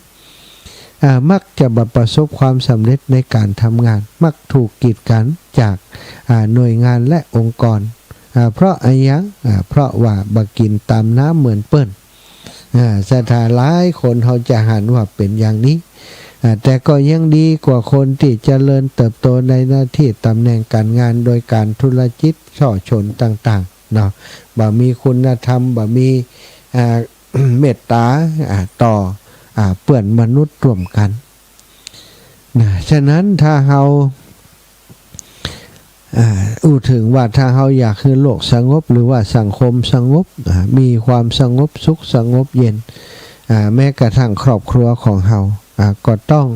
อ่า มักจะบ่ประสบความสำเร็จในก๋านทำงาน มักถูกกีดกั๋นจาก อ่า หน่วยงานและองค์กร อ่า เพราะอะหยัง อ่า เพราะว่าบ่กิ๋นต๋ามน้ำเหมือนเปิ้น อ่า ศรัทธา หลายคนเฮาจะหันว่าเป๋นอย่างนี้ อ่า แต่ก็ยังดีกว่าคนตี้เจริญเติบโตในหน้าตี้ต๋ำแหน่งก๋านงานโดยก๋านทุจริตส่อฉนต่างๆ เนาะ บ่มีคุณธรรม บ่มี อ่า เมตต๋า อ่า ต่อ อ่า เปื้อนมนุษย์ร่วมกั๋น นะ ฉะนั้นถ้าเฮา อ่า อู้เถิงว่าถ้าเฮาอยากหื้อโลกสงบ หรือว่าสังคมสงบ อ่า มีความสงบสุขสงบเย็น อ่า แม้กระทั่งครอบครัวของเฮา อ่า ก็ต้อง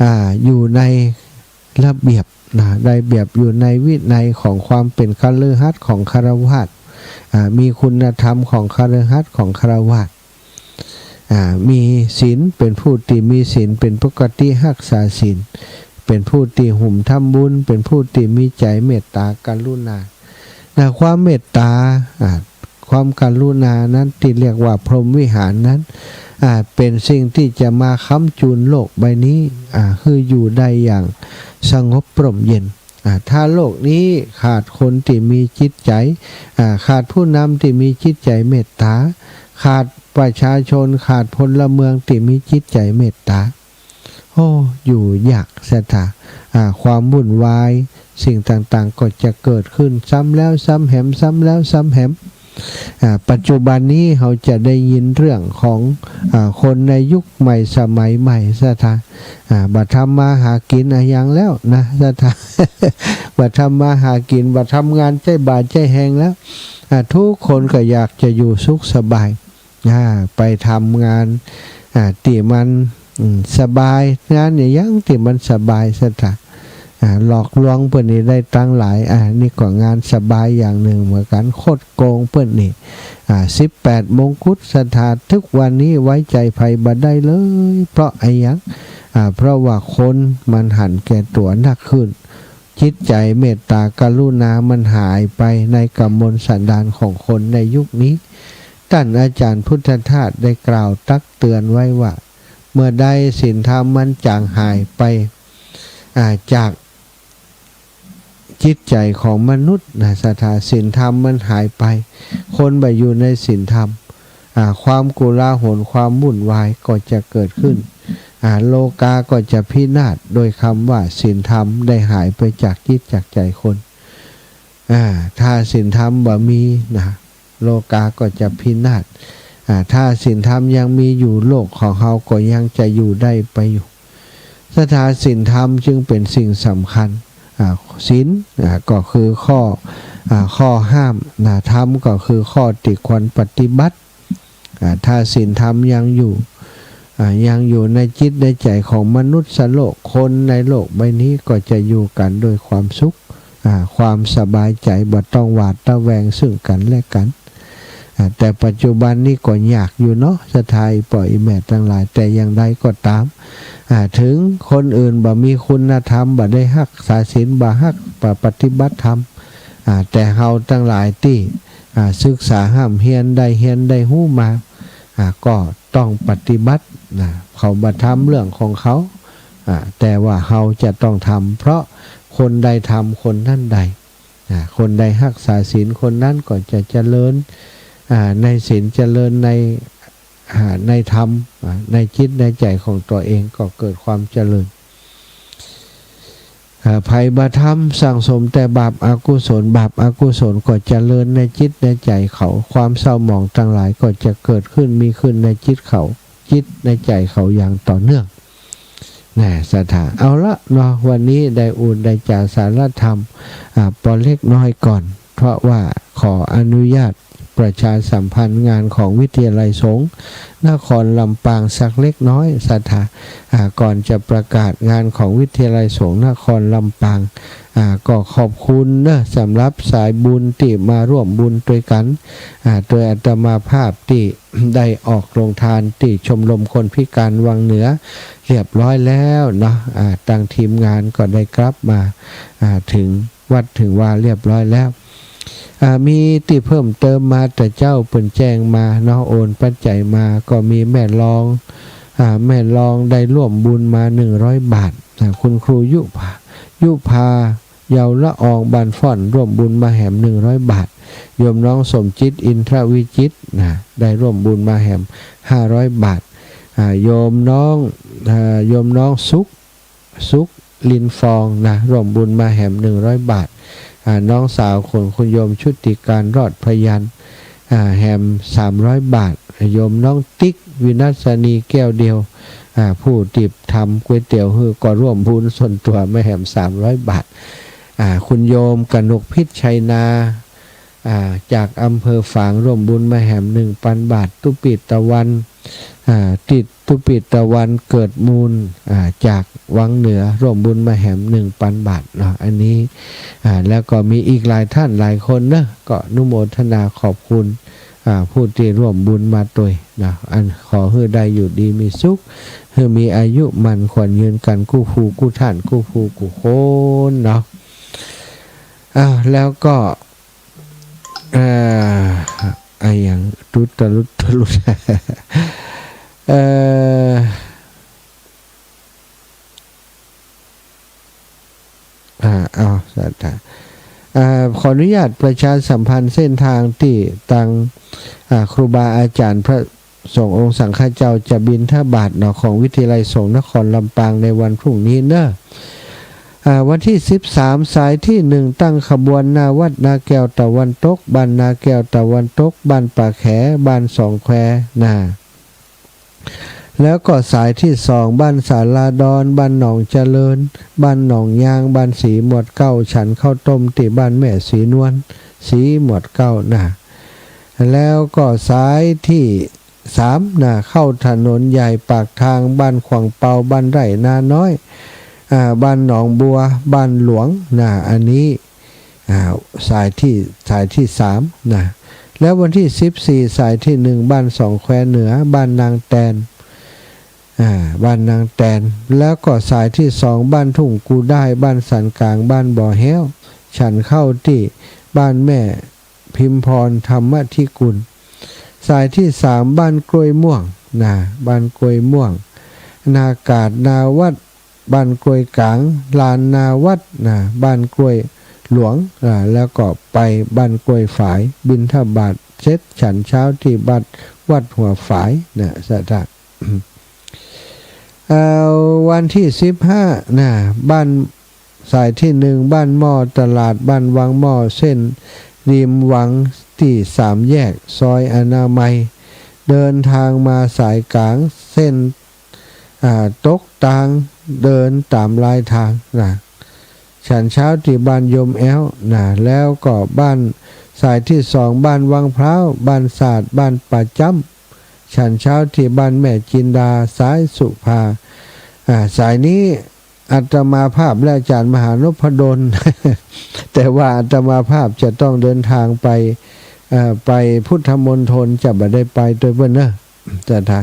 อ่า อยู่ในระเบียบ นะ ระเบียบอยู่ในวินัยของความเป๋นคฤหัสถ์ของฆราวาส อ่า มีคุณธรรมของคฤหัสถ์ของฆราวาส อ่า มีศีล เป๋นผู้ตี้มีศีลเป๋นปกติ ฮักษาศีล เป๋นผู้ตี้หุ่มทำบุญ เป๋นผู้ตี้มีใจ๋เมตต๋ากรุณา นะ ความเมตต๋า อ่า ความกรุณานั้นตี้เรียกว่าพรหมวิหารนั้น อ่า เป๋นสิ่งตี้จะมาค้ำจูนโลกใบนี้ อ่า หื้ออยู่ได้อย่างสงบร่มเย็น อ่า ถ้าโลกนี้ขาดคนตี้มีจิตใจ๋ อ่า ขาดผู้นำตี้มีจิตใจ๋เมตต๋า ขาดประชาชน ขาดพลเมืองตี้มีจิตใจ๋เมตต๋า โอ้ อยู่ยากศรัทธา อ่า ความวุ่นวาย สิ่งต่างๆ ก็จะเกิดขึ้นซ้ำแล้วซ้ำแหม ซ้ำแล้วซ้ำแหม อ่า ปัจจุบันนี้เฮาจะได้ยินเรื่องของ อ่า คนในยุคใหม่สมัยใหม่ศรัทธา อ่า บ่ทำมาหากิ๋นอะหยังแล้วนะศรัทธา บ่ทำมาหากิ๋น บ่ทำงานใจ๊บ่าใจ๊แฮงแล้ว อ่า ทุกคนก็อยากจะอยู่สุขสบาย อ่า ไปทำงาน อ่า ตี้มัน อืม สบาย งานอะหยังตี้มันสบายศรัทธา อ่า หลอกลวงเปิ้นนี่ได้ตังค์หลาย อ่า นี่ก็งานสบายอย่างนึ่งเหมือนกั๋น คดโกงเปิ้นนี่ อ่า สิบแปดมงกุฎศรัทธา ทุกวันนี้ไว้ใจ๋ใผบ่ได้เลย เพราะอะหยัง อ่า เพราะว่าคนมันหันแก่ตั๋วนักขึ้น จิตใจ๋เมตต๋ากรุณามันหายไปในก๋ำมลสันดานของคนในยุคนี้ ต้านอาจ๋ารย์พุทธทาสได้กล่าวตักเตือนไว้ว่า เมื่อใดศีลธรรมมันจ๋างหายไป อ่า จากจิตใจ๋ของมนุษย์นะศรัทธา ศีลธรรมมันหายไป คนบ่อยู่ในศีลธรรม อ่า ความโกลาหล ความวุ่นวายก็จะเกิดขึ้น อ่า โลกาก็จะพินาศ โดยคำว่าศีลธรรมได้หายไปจากจิตจากใจคน อ่า ถ้าศีลธรรมบ่มีนะ โลกาก็จะพินาศ อ่า ถ้าศีลธรรมยังมีอยู่ โลกของเฮาก็ยังจะอยู่ได้ไปอยู่ ศรัทธา ศีลธรรมจึงเป๋นสิ่งสำคัญ อ่า ศีล อ่า ก็คือข้อ อ่า ข้อห้ามนะ ธรรมก็คือข้อตี้ควรปฏิบัติ อ่า ถ้าศีลธรรมยังอยู่ อ่า ยังอยู่ในจิตในใจ๋ของมนุษย์โลก คนในโลกใบนี้ก็จะอยู่กั๋นโดยความสุข อ่า ความสบายใจ๋ บ่ต้องหวาดระแวงซึ่งกั๋นและกั๋น อ่า แต่ปัจจุบันนี้ก็ยากอยู่เนาะ ศรัทธาอี่ป้ออี่แม่ตังหลาย แต่อย่างใดก็ต๋าม อ่า เถิงคนอื่นบ่มีคุณธรรม บ่ได้ฮักษาศีล บ่ฮักปะ ปฏิบัติธรรม อ่า แต่เฮาตังหลายตี้ อ่า ศึกษาฮ่ำเฮียน ได้เฮียนได้ฮู้มา อ่า ก็ต้องปฏิบัตินะ เขาบ่ทำเรื่องของเขา อ่า แต่ว่าเฮาจะต้องทำ เพราะคนใดทำคนนั้นได้ อ่า คนใดฮักษาศีลคนนั้นก็จะเจริญ อ่า ในศีล เจริญใน อ่า ในธรรม อ่า ในจิตในใจ๋ของตั๋วเองก็เกิดความเจริญ อ่า ใผบ่ทำ สั่งสมแต่บาปอกุศล บาปอกุศลก็เจริญในจิตในใจ๋เขา ความเศร้าหมองตังหลายก็จะเกิดขึ้นมีขึ้นในจิตเขา จิตในใจ๋เขาอย่างต่อเนื่อง นะ ศรัทธา เอาละเนาะ วันนี้ได้อู้ได้จ๋าสาระธรรม อ่า ปอเล็กน้อยก่อน เพราะว่าขออนุญาตประชาสัมพันธ์งานของวิทยาลัยสงฆ์นครลำปางสักเล็กน้อย ศรัทธา อ่า ก่อนจะประกาศงานของวิทยาลัยสงฆ์นครลำปาง อ่า ก็ขอบคุณเนอะ สำหรับสายบุญตี้มาร่วมบุญตวยกั๋น อ่า ตวยอาตมาภาพตี้ ได้ออกโรงทานตี้ชมรมคนพิการวังเหนือเรียบร้อยแล้วเนาะ อ่า ตังทีมงานก็ได้กลับมา อ่า เถิงวัดเถิงวาเรียบร้อยแล้ว อ่า มีตี้เพิ่มเติมมา แต่เจ๊าเปิ้นแจ้งมาเนาะ โอนปัจจัยมา ก็มีแม่รอง อ่า แม่รองได้ร่วมบุญมาหนึ่งร้อยบาท อ่า คุณครูยุพา ยุพา เยาวละออง บ้านฟ้อน ร่วมบุญมาแหมหนึ่งร้อยบาท โยมน้องสมจิต อินทรวิจิตร นะ ได้ร่วมบุญมาแหมห้าร้อยบาท อ่า โยมน้อง อ่า โยมน้องสุข สุข ลินฟอง นะ ร่วมบุญมาแหมหนึ่งร้อยบาท อ่า น้องสาวของคุณโยมชุติการ รอดพยัน อ่า แหมสามร้อยบาท โยมน้องติ๊ก วินัสนี แก้วเดียว อ่า ผู้ตี้ทำก๋วยเตี๋ยวหื้อก็ร่วมบุญส่วนตั๋วมาแหมสามร้อยบาท อ่า คุณโยมกนกพิษ ชัยนา อ่า จากอำเภอฝาง ร่วมบุญมาแหมหนึ่งปันบาท ตุ๊ปิตะวัน อ่า ติดตุ๊ปิตะวัน เกิดมูล อ่า จากวังเหนือ ร่วมบุญมาแหมหนึ่งปันบาทเนาะ อันนี้ อ่า แล้วก็มีอีกหลายท่านหลายคนเนาะ ก็อนุโมทนาขอบคุณ อ่า ผู้ตี้ร่วมบุญมาตวยนะ อันขอหื้อได้อยู่ดีมีสุข หื้อมีอายุมั่นขวัญยืนกั๋นกู้ผู้กู้ท่านกู้ผู้กู้คนเนาะ อ่า แล้วก็ อ่า อะหยังตุ๊ดตะลุดตะลุด เอ่อ อ่า เอา ศรัทธา อ่า ขออนุญาตประชาสัมพันธ์เส้นทางตี้ตัง อ่า ครูบาอาจ๋ารย์พระสงฆ์องค์สังฆเจ้าจะบิณฑบาตเนาะ ของวิทยาลัยสงฆ์นครลำปางในวันพรุ่งนี้เนาะ อ่า วันตี้สิบสาม สายตี้หนึ่ง ตั้งขบวนหน้าวัดนาแก้วตะวันตก บ้านนาแก้วตะวันตก บ้านป่าแข บ้านสองแคว นะ แล้วก็สายตี้สอง บ้านศาลาดอน บ้านหนองเจริญ บ้านหนองยาง บ้านศรีหมวดเก้า ฉันข้าวต้มตี้บ้านแม่ศรีนวล ศรีหมวดเก้า นะ แล้วก็สายตี้สาม นะ เข้าถนนใหญ่ปากทาง บ้านขวางเปา บ้านไร่นาน้อย อ่า บ้านหนองบัว บ้านหลวง นะ อันนี้ อ่า สายตี้ สายตี้สาม นะ แล้ววันตี้สิบสี่ สายตี้หนึ่ง บ้านสองแควเหนือ บ้านนางแตน อ่า บ้านนางแตน แล้วก็สายตี้สอง บ้านทุ่งกูด้าย บ้านสันกลาง บ้านบ่อแฮ้ว ฉันข้าวตี้บ้านแม่พิมพร ธรรมธิกุล สายตี้สาม บ้านกล้วยม่วง นะ บ้านกล้วยม่วง นากาด นาวัด บ้านกล้วยกลาง ลานนาวัด นะ บ้านกล้วยหลวง อ่า แล้วก็ไปบ้านกล้วยฝาย บิณฑบาต เสร็จ ฉันเช้าตี้บัดวัดหัวฝายนะ ศรัทธา เอ่อ วันตี้สิบห้านะ บ้าน สายตี้หนึ่ง บ้านหม้อตลาด บ้านวังหม้อ เส้นริมวังตี้สามแยก ซอยอนามัย เดินตางมาสายก๋าง เส้น อ่า ตกตาง เดินต๋ามลายตางนะ ฉันเช้าตี้บ้านยมแอ้วนะ แล้วก็บ้าน สายตี้สอง บ้านวังพร้าว บ้านสาด บ้านป่าจ้ำ ฉันเช้าตี้บ้านแม่จินดา สายสุภา อ่า สายนี้อาตมาภาพและอาจ๋ารย์มหานพดล แต่ว่าอาตมาภาพจะต้องเดินตางไป เอ่อ ไปพุทธมณฑล จะบ่ได้ไปตวยเปิ้นเนาะ ศรัทธา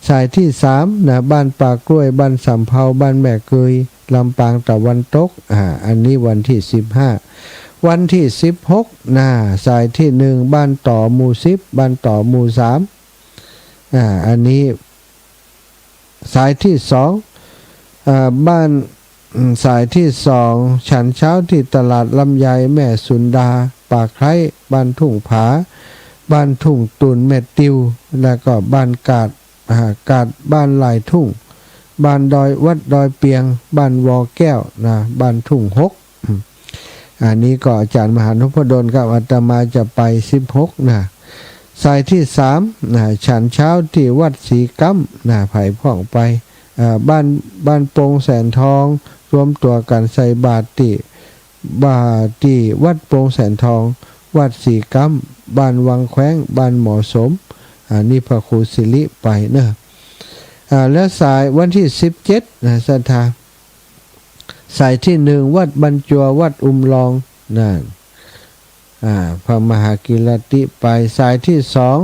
สายตี้สามนะ บ้านป่ากล้วย บ้านสำเภา บ้านแม่เกย ลำปางตะวันตก อ่า อันนี้วันตี้สิบห้า วันตี้สิบหกนะ สายตี้หนึ่ง บ้านต่อ หมู่สิบ บ้านต่อ หมู่สาม อ่า อันนี้ สายตี้สอง อ่า บ้าน อืม สายตี้สอง ฉันเช้าตี้ตลาดลำไย แม่สุนดา ป่าไคร้ บ้านทุ่งผา บ้านทุ่งตูน แม่ติว แล้วก็บ้านกาด อ่า กาด บ้านหลายทุ่ง บ้านดอย วัดดอยเปียง บ้านวอแก้วนะ บ้านทุ่งหก อืม อันนี้ก็อาจ๋ารย์มหานพดลกับอาตมาจะไปสิบหกนะ สายตี้สามนะ ฉันเช้าตี้วัดสีก้ำนะ ใผพ่องไป อ่า บ้าน บ้านโป่งแสนทอง รวมตั๋วกั๋นใส่บาตรตี้ บาตรตี้วัดโป่งแสนทอง วัดสีก้ำ บ้านวังแคว้ง บ้านหมอสม อันนี้พระครูสิริไปเนาะ อ่า แล้วสายวันตี้สิบเจ็ดนะ ศรัทธา สายตี้หนึ่ง วัดบ้านจัว วัดอุมลอง นั่น อ่า พระมหากิรติไป สายตี้สอง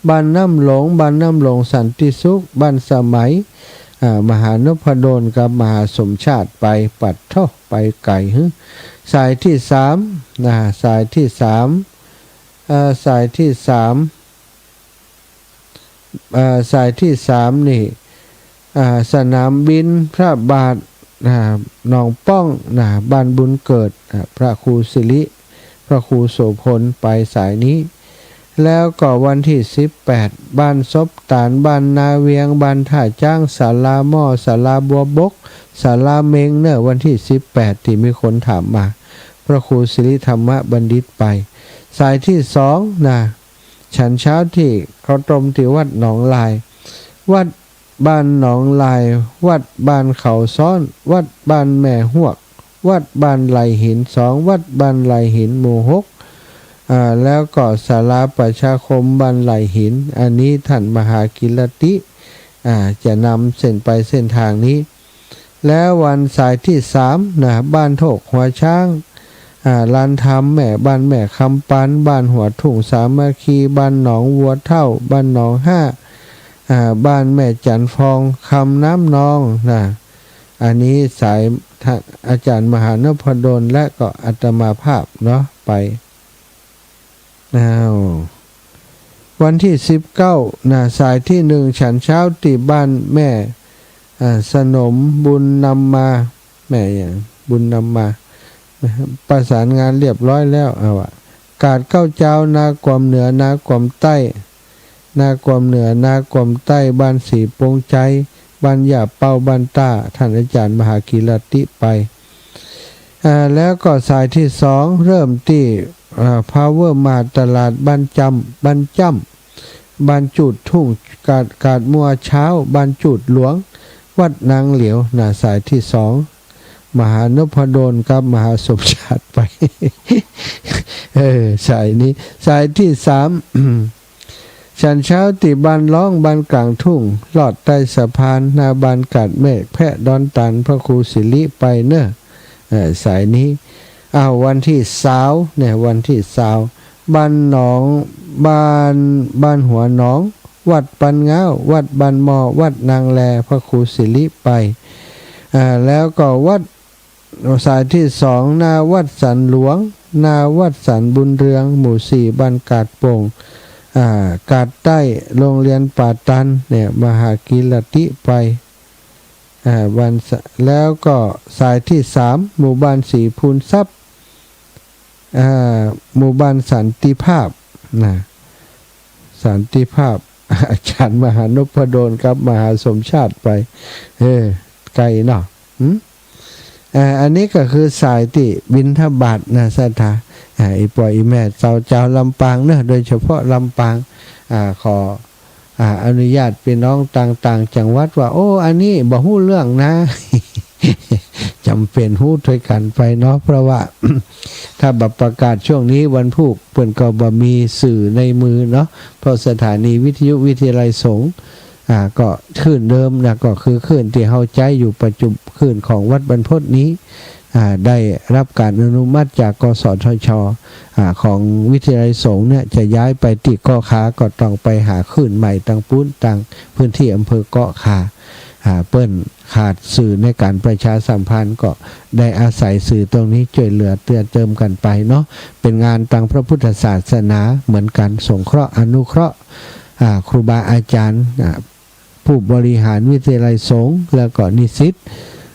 บ้านน้ำหลง บ้านน้ำหลงสันติสุข บ้านสมัย อ่า มหานพดลกับมหาสมชาติไป ปัดโธ่ ไปไก๋หึ สายตี้สามนะ สายตี้สาม เอ่อ สายตี้สาม เอ่อ สายตี้สามนี่ อ่า สนามบินพระบาท อ่า หนองป้องนะ บ้านบุญเกิด อ่า พระครูสิริ พระครูโสภณไปสายนี้ แล้วก็วันตี้สิบแปด บ้านศพตาน บ้านนาเวียง บ้านท่าจ๊าง ศาลาหม้อ ศาลาบัวบก ศาลาเม็งเนาะ วันตี้สิบแปด ตี้มีคนถามมา พระครูสิริธรรมบัณฑิตไป สายตี้สองนะ ฉันเช้าตี้ข้าวต้มตี้วัดหนองลาย วัดบ้านหนองลาย วัดบ้านเขาซ้อน วัดบ้านแม่ฮวก วัดบ้านไหล่หินสอง วัดบ้านไหล่หินหมู่หก อ่า แล้วก็ศาลาประชาคมบ้านไหล่หิน อันนี้ท่านมหากิรติ อ่า จะนำเส้นไปเส้นตางนี้ แล้ววันสายตี้สามนะ บ้านโทกหัวช้าง อ่า ลานธรรมแม่ บ้านแม่คำปัน บ้านหัวทุ่งสามัคคี บ้านหนองวัวเฒ่า บ้านหนองห้า อ่า บ้านแม่จันทร์ฟอง คำน้ำนองนะ อันนี้สายท่านอาจ๋ารย์มหานพดลและก็อาตมาภาพเนาะ ไป อ้าว วันตี้สิบเก้านะ สายตี้หนึ่ง ฉันเช้าตี้บ้านแม่ อ่า สนมบุญนำมา แม่หยัง บุญนำมา ประสานงานเรียบร้อยแล้ว เอาอะ กาดเก๊าจาว นากวมเหนือ นากวมใต้ นากวมเหนือ นากวมใต้ บ้านสีปงใจ บ้านหญ้าเป้า บ้านต้า ท่านอาจ๋ารย์มหากิรติไป อ่า แล้วก็สายตี้สอง เริ่มตี้ อ่า พาวเวอร์มาร์ท ตลาดบ้านจำ บ้านจ้ำ บ้านจูดทุ่ง กาด กาดมัวเช้า บ้านจูดหลวง วัดนางเหลียวนะ สายตี้สอง มหานพดลกับมหาสมชาติไป เออ สายนี้ สายตี้สาม ฉันเช้าตี้บ้านล้อง บ้านกลางทุ่ง ลอดใต้สะพาน หน้าบ้านกาดเมฆ แพะดอนตาล พระครูสิริไปเนาะ เออ สายนี้ อ้าว วันตี้ซาวเนี่ย วันตี้ซาว บ้านหนอง บ้าน บ้านหัวหนอง วัดปันง้าว วัดบ้านหม้อ วัดนางแล พระครูสิริไป อ่า แล้วก็วัด สายตี้สอง หน้าวัดสันหลวง หน้าวัดสันบุญเรือง หมู่สี่ บ้านกาดโป่ง อ่า กาดใต้ โรงเรียนป่าตันเนี่ย มหากิรติไป อ่า วันสะ แล้วก็สายตี้สาม หมู่บ้านศรีภูนทรัพย์ อ่า หมู่บ้านสันติภาพนะ สันติภาพ อาจารย์มหานพดลกับมหาสมชาติไป เออ ไกลเนาะ หืม อ่า อันนี้ก็คือสายตี้บิณฑบาตนะ ศรัทธา อ่า อี่ป้ออี่แม่เจ้า จาวลำปางเนอะ โดยเฉพาะลำปาง อ่า ขอ อ่า อนุญาตพี่น้องต่างๆ จังหวัดว่า โอ้ อันนี้บ่ฮู้เรื่องนะ จ๋ำเป๋นฮู้ตวยกั๋นไปเนาะ เพราะว่า ถ้าบ่ประกาศช่วงนี้วันพูก เปิ้นก็บ่มีสื่อในมือเนาะ เพราะสถานีวิทยุวิทยาลัยสงฆ์ อ่า ก็คลื่นเดิมนะ ก็คือคลื่นตี้เฮาใจ๊อยู่ปัจจุบัน คลื่นของวัดบรรพตนี้ อ่า ได้รับการอนุมัติจาก กสทช อ่า ของวิทยาลัยสงฆ์เนี่ย จะย้ายไปตี้เกาะคา ก็ต้องไปหาคลื่นใหม่ตางปู๊น ตางพื้นที่อำเภอเกาะคา อ่า เปิ้นขาดสื่อในการประชาสัมพันธ์ ก็ได้อาศัยสื่อตรงนี้จ้วยเหลือเจือเจิมกั๋นไปเนาะ เป๋นงานตางพระพุทธศาสนาเหมือนกั๋น สงเคราะห์อนุเคราะห์ อ่า ครูบาอาจารย์ อ่า ผู้บริหารวิทยาลัยสงฆ์ แล้วก็นิสิต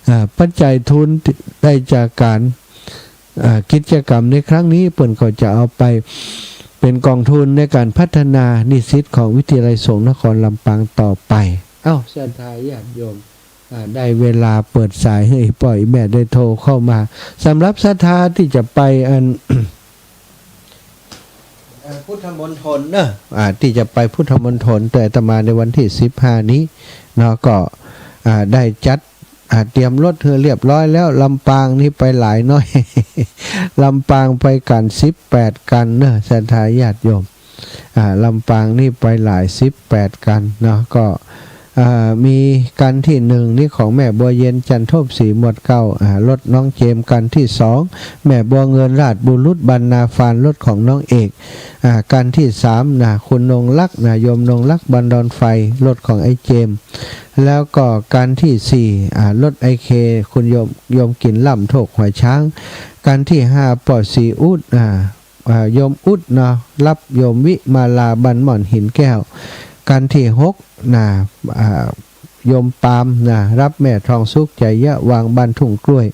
อ่า ปัจจัยทุนได้จากการ อ่า กิจกรรมในครั้งนี้ เปิ้นก็จะเอาไปเป๋นกองทุนในการพัฒนานิสิตของวิทยาลัยสงฆ์นครลำปางต่อไป เอ้า ศรัทธาญาติโยม อ่า ได้เวลาเปิดสายหื้ออี่ป้ออี่แม่ได้โทรเข้ามา สำหรับศรัทธาตี้จะไปอัน เอ่อ พุทธมณฑลเนอะ อ่า ตี้จะไปพุทธมณฑลตวยอาตมาในวันตี้สิบห้านี้เนาะ ก็ อ่า ได้จัด อ่า เตรียมรถหื้อเรียบร้อยแล้ว ลำปางนี่ไปหลายน้อย ลำปางไปกั๋นสิบแปดคันเนอะ ศรัทธาญาติโยม อ่า ลำปางนี่ไปหลายสิบแปดคันเนาะ ก็ อ่า มีคันตี้หนึ่งนี่ของแม่บัวเย็น จันทบ ศรีหมวดเกล้า อ่า รถน้องเจมส์ คันตี้สอง แม่บัวเงิน ราชบุรุษ บ้านนาฟาน รถของน้องเอก อ่า คันตี้สามนะ คุณนงรักนะ โยมนงรัก บ้านดอนไฟ รถของไอ้เจมส์ แล้วก็คันตี้สี่ อ่า รถไอ้เค คุณโยม โยมกิ๋นล่ำ โทกหัวช้าง คันตี้ห้า ป้อศรีอุด อ่า อ่า โยมอุดเนาะ ฮับโยมวิมาลา บ้านม่อนหินแก้ว คันตี้หกนะ อ่า โยมปามนะ ฮับแม่ทองสุข ชัยวงศ์ บ้านทุ่งกล้วย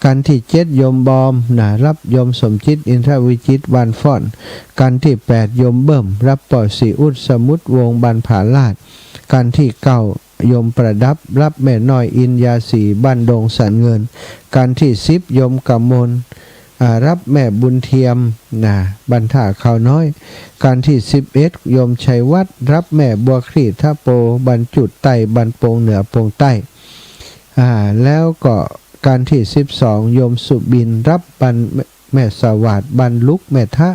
คันตี้เจ็ด โยมบอมนะ ฮับโยมสมจิต อินทรวิจิตร บ้านฟ้อน คันตี้แปด โยมเบิ้ม ฮับป้อศรีอุด สมุทรวงศ์ บ้านผาลาด คันตี้เก้า โยมประดับ ฮับแม่น้อย อินยาศรี บ้านดงสันเงิน คันตี้สิบ โยมกมล อ่า ฮับแม่บุญเทียมนะ บ้านท่าข้าวน้อย คันตี้สิบเอ็ด โยมชัยวัฒน์ ฮับแม่บัวคลี่ ทะโป บ้านจุดใต้ บ้านโป่งเหนือ โป่งใต้ อ่า แล้วก็คันตี้สิบสอง โยมสุบิน ฮับบ้านแม่สวัสดิ์ บ้านลุกแม่ทะ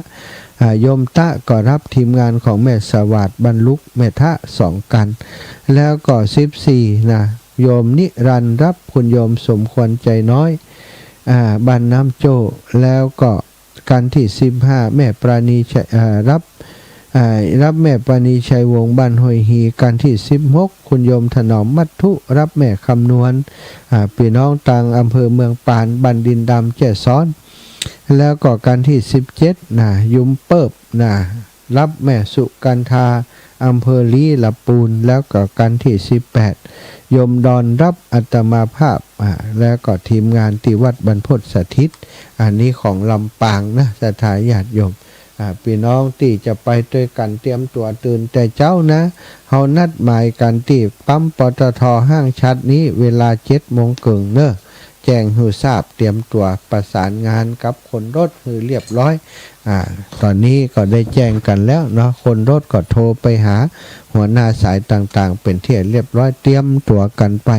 อ่า โยมตะก็ฮับทีมงานของแม่สวัสดิ์ บ้านลุกแม่ทะ สองคัน แล้วก็สิบสี่นะ โยมนิรันดร์ ฮับคุณโยมสมควร ใจน้อย อ่า บ้านน้ำโจ้ แล้วก็คันตี้สิบห้า แม่ปราณีชัย อ่า ฮับ อ่า ฮับแม่ปราณีชัยวงศ์ บ้านห้วยฮี คันตี้สิบหก คุณโยมถนอมมัทธุ ฮับแม่คำนวณ อ่า ปี้น้องตางอำเภอเมืองปาน บ้านดินดำ แจ้ซ้อน แล้วก็คันตี้สิบเจ็ดนะ โยมเปิบนะ ฮับแม่สุกันทา อำเภอลีลำปูน แล้วก็คันตี้สิบแปด โยมดอน ฮับอาตมาภาพ อ่า แล้วก็ทีมงานตี้วัดบรรพตสถิต อันนี้ของลำปางนะ ศรัทธาญาติโยม อ่า ปี้น้องตี้จะไปตวยกั๋นเตรียมตั๋วตื่นแต่เจ๊านะ เฮานัดหมายกั๋นตี้ปั๊ม ปตท ห้างฉัตรนี้ เวลาเจ็ดโมงเกิ่งเน่อ แจ้งหื้อทราบ เตรียมตั๋วประสานงานกับคนรถหื้อเรียบร้อย อ่า ต๋อนนี้ก็ได้แจ้งกั๋นแล้วเนาะ คนรถก็โทรไปหาหัวหน้าสายต่างๆ เป๋นตี้เรียบร้อย เตรียมตั๋วกั๋นไป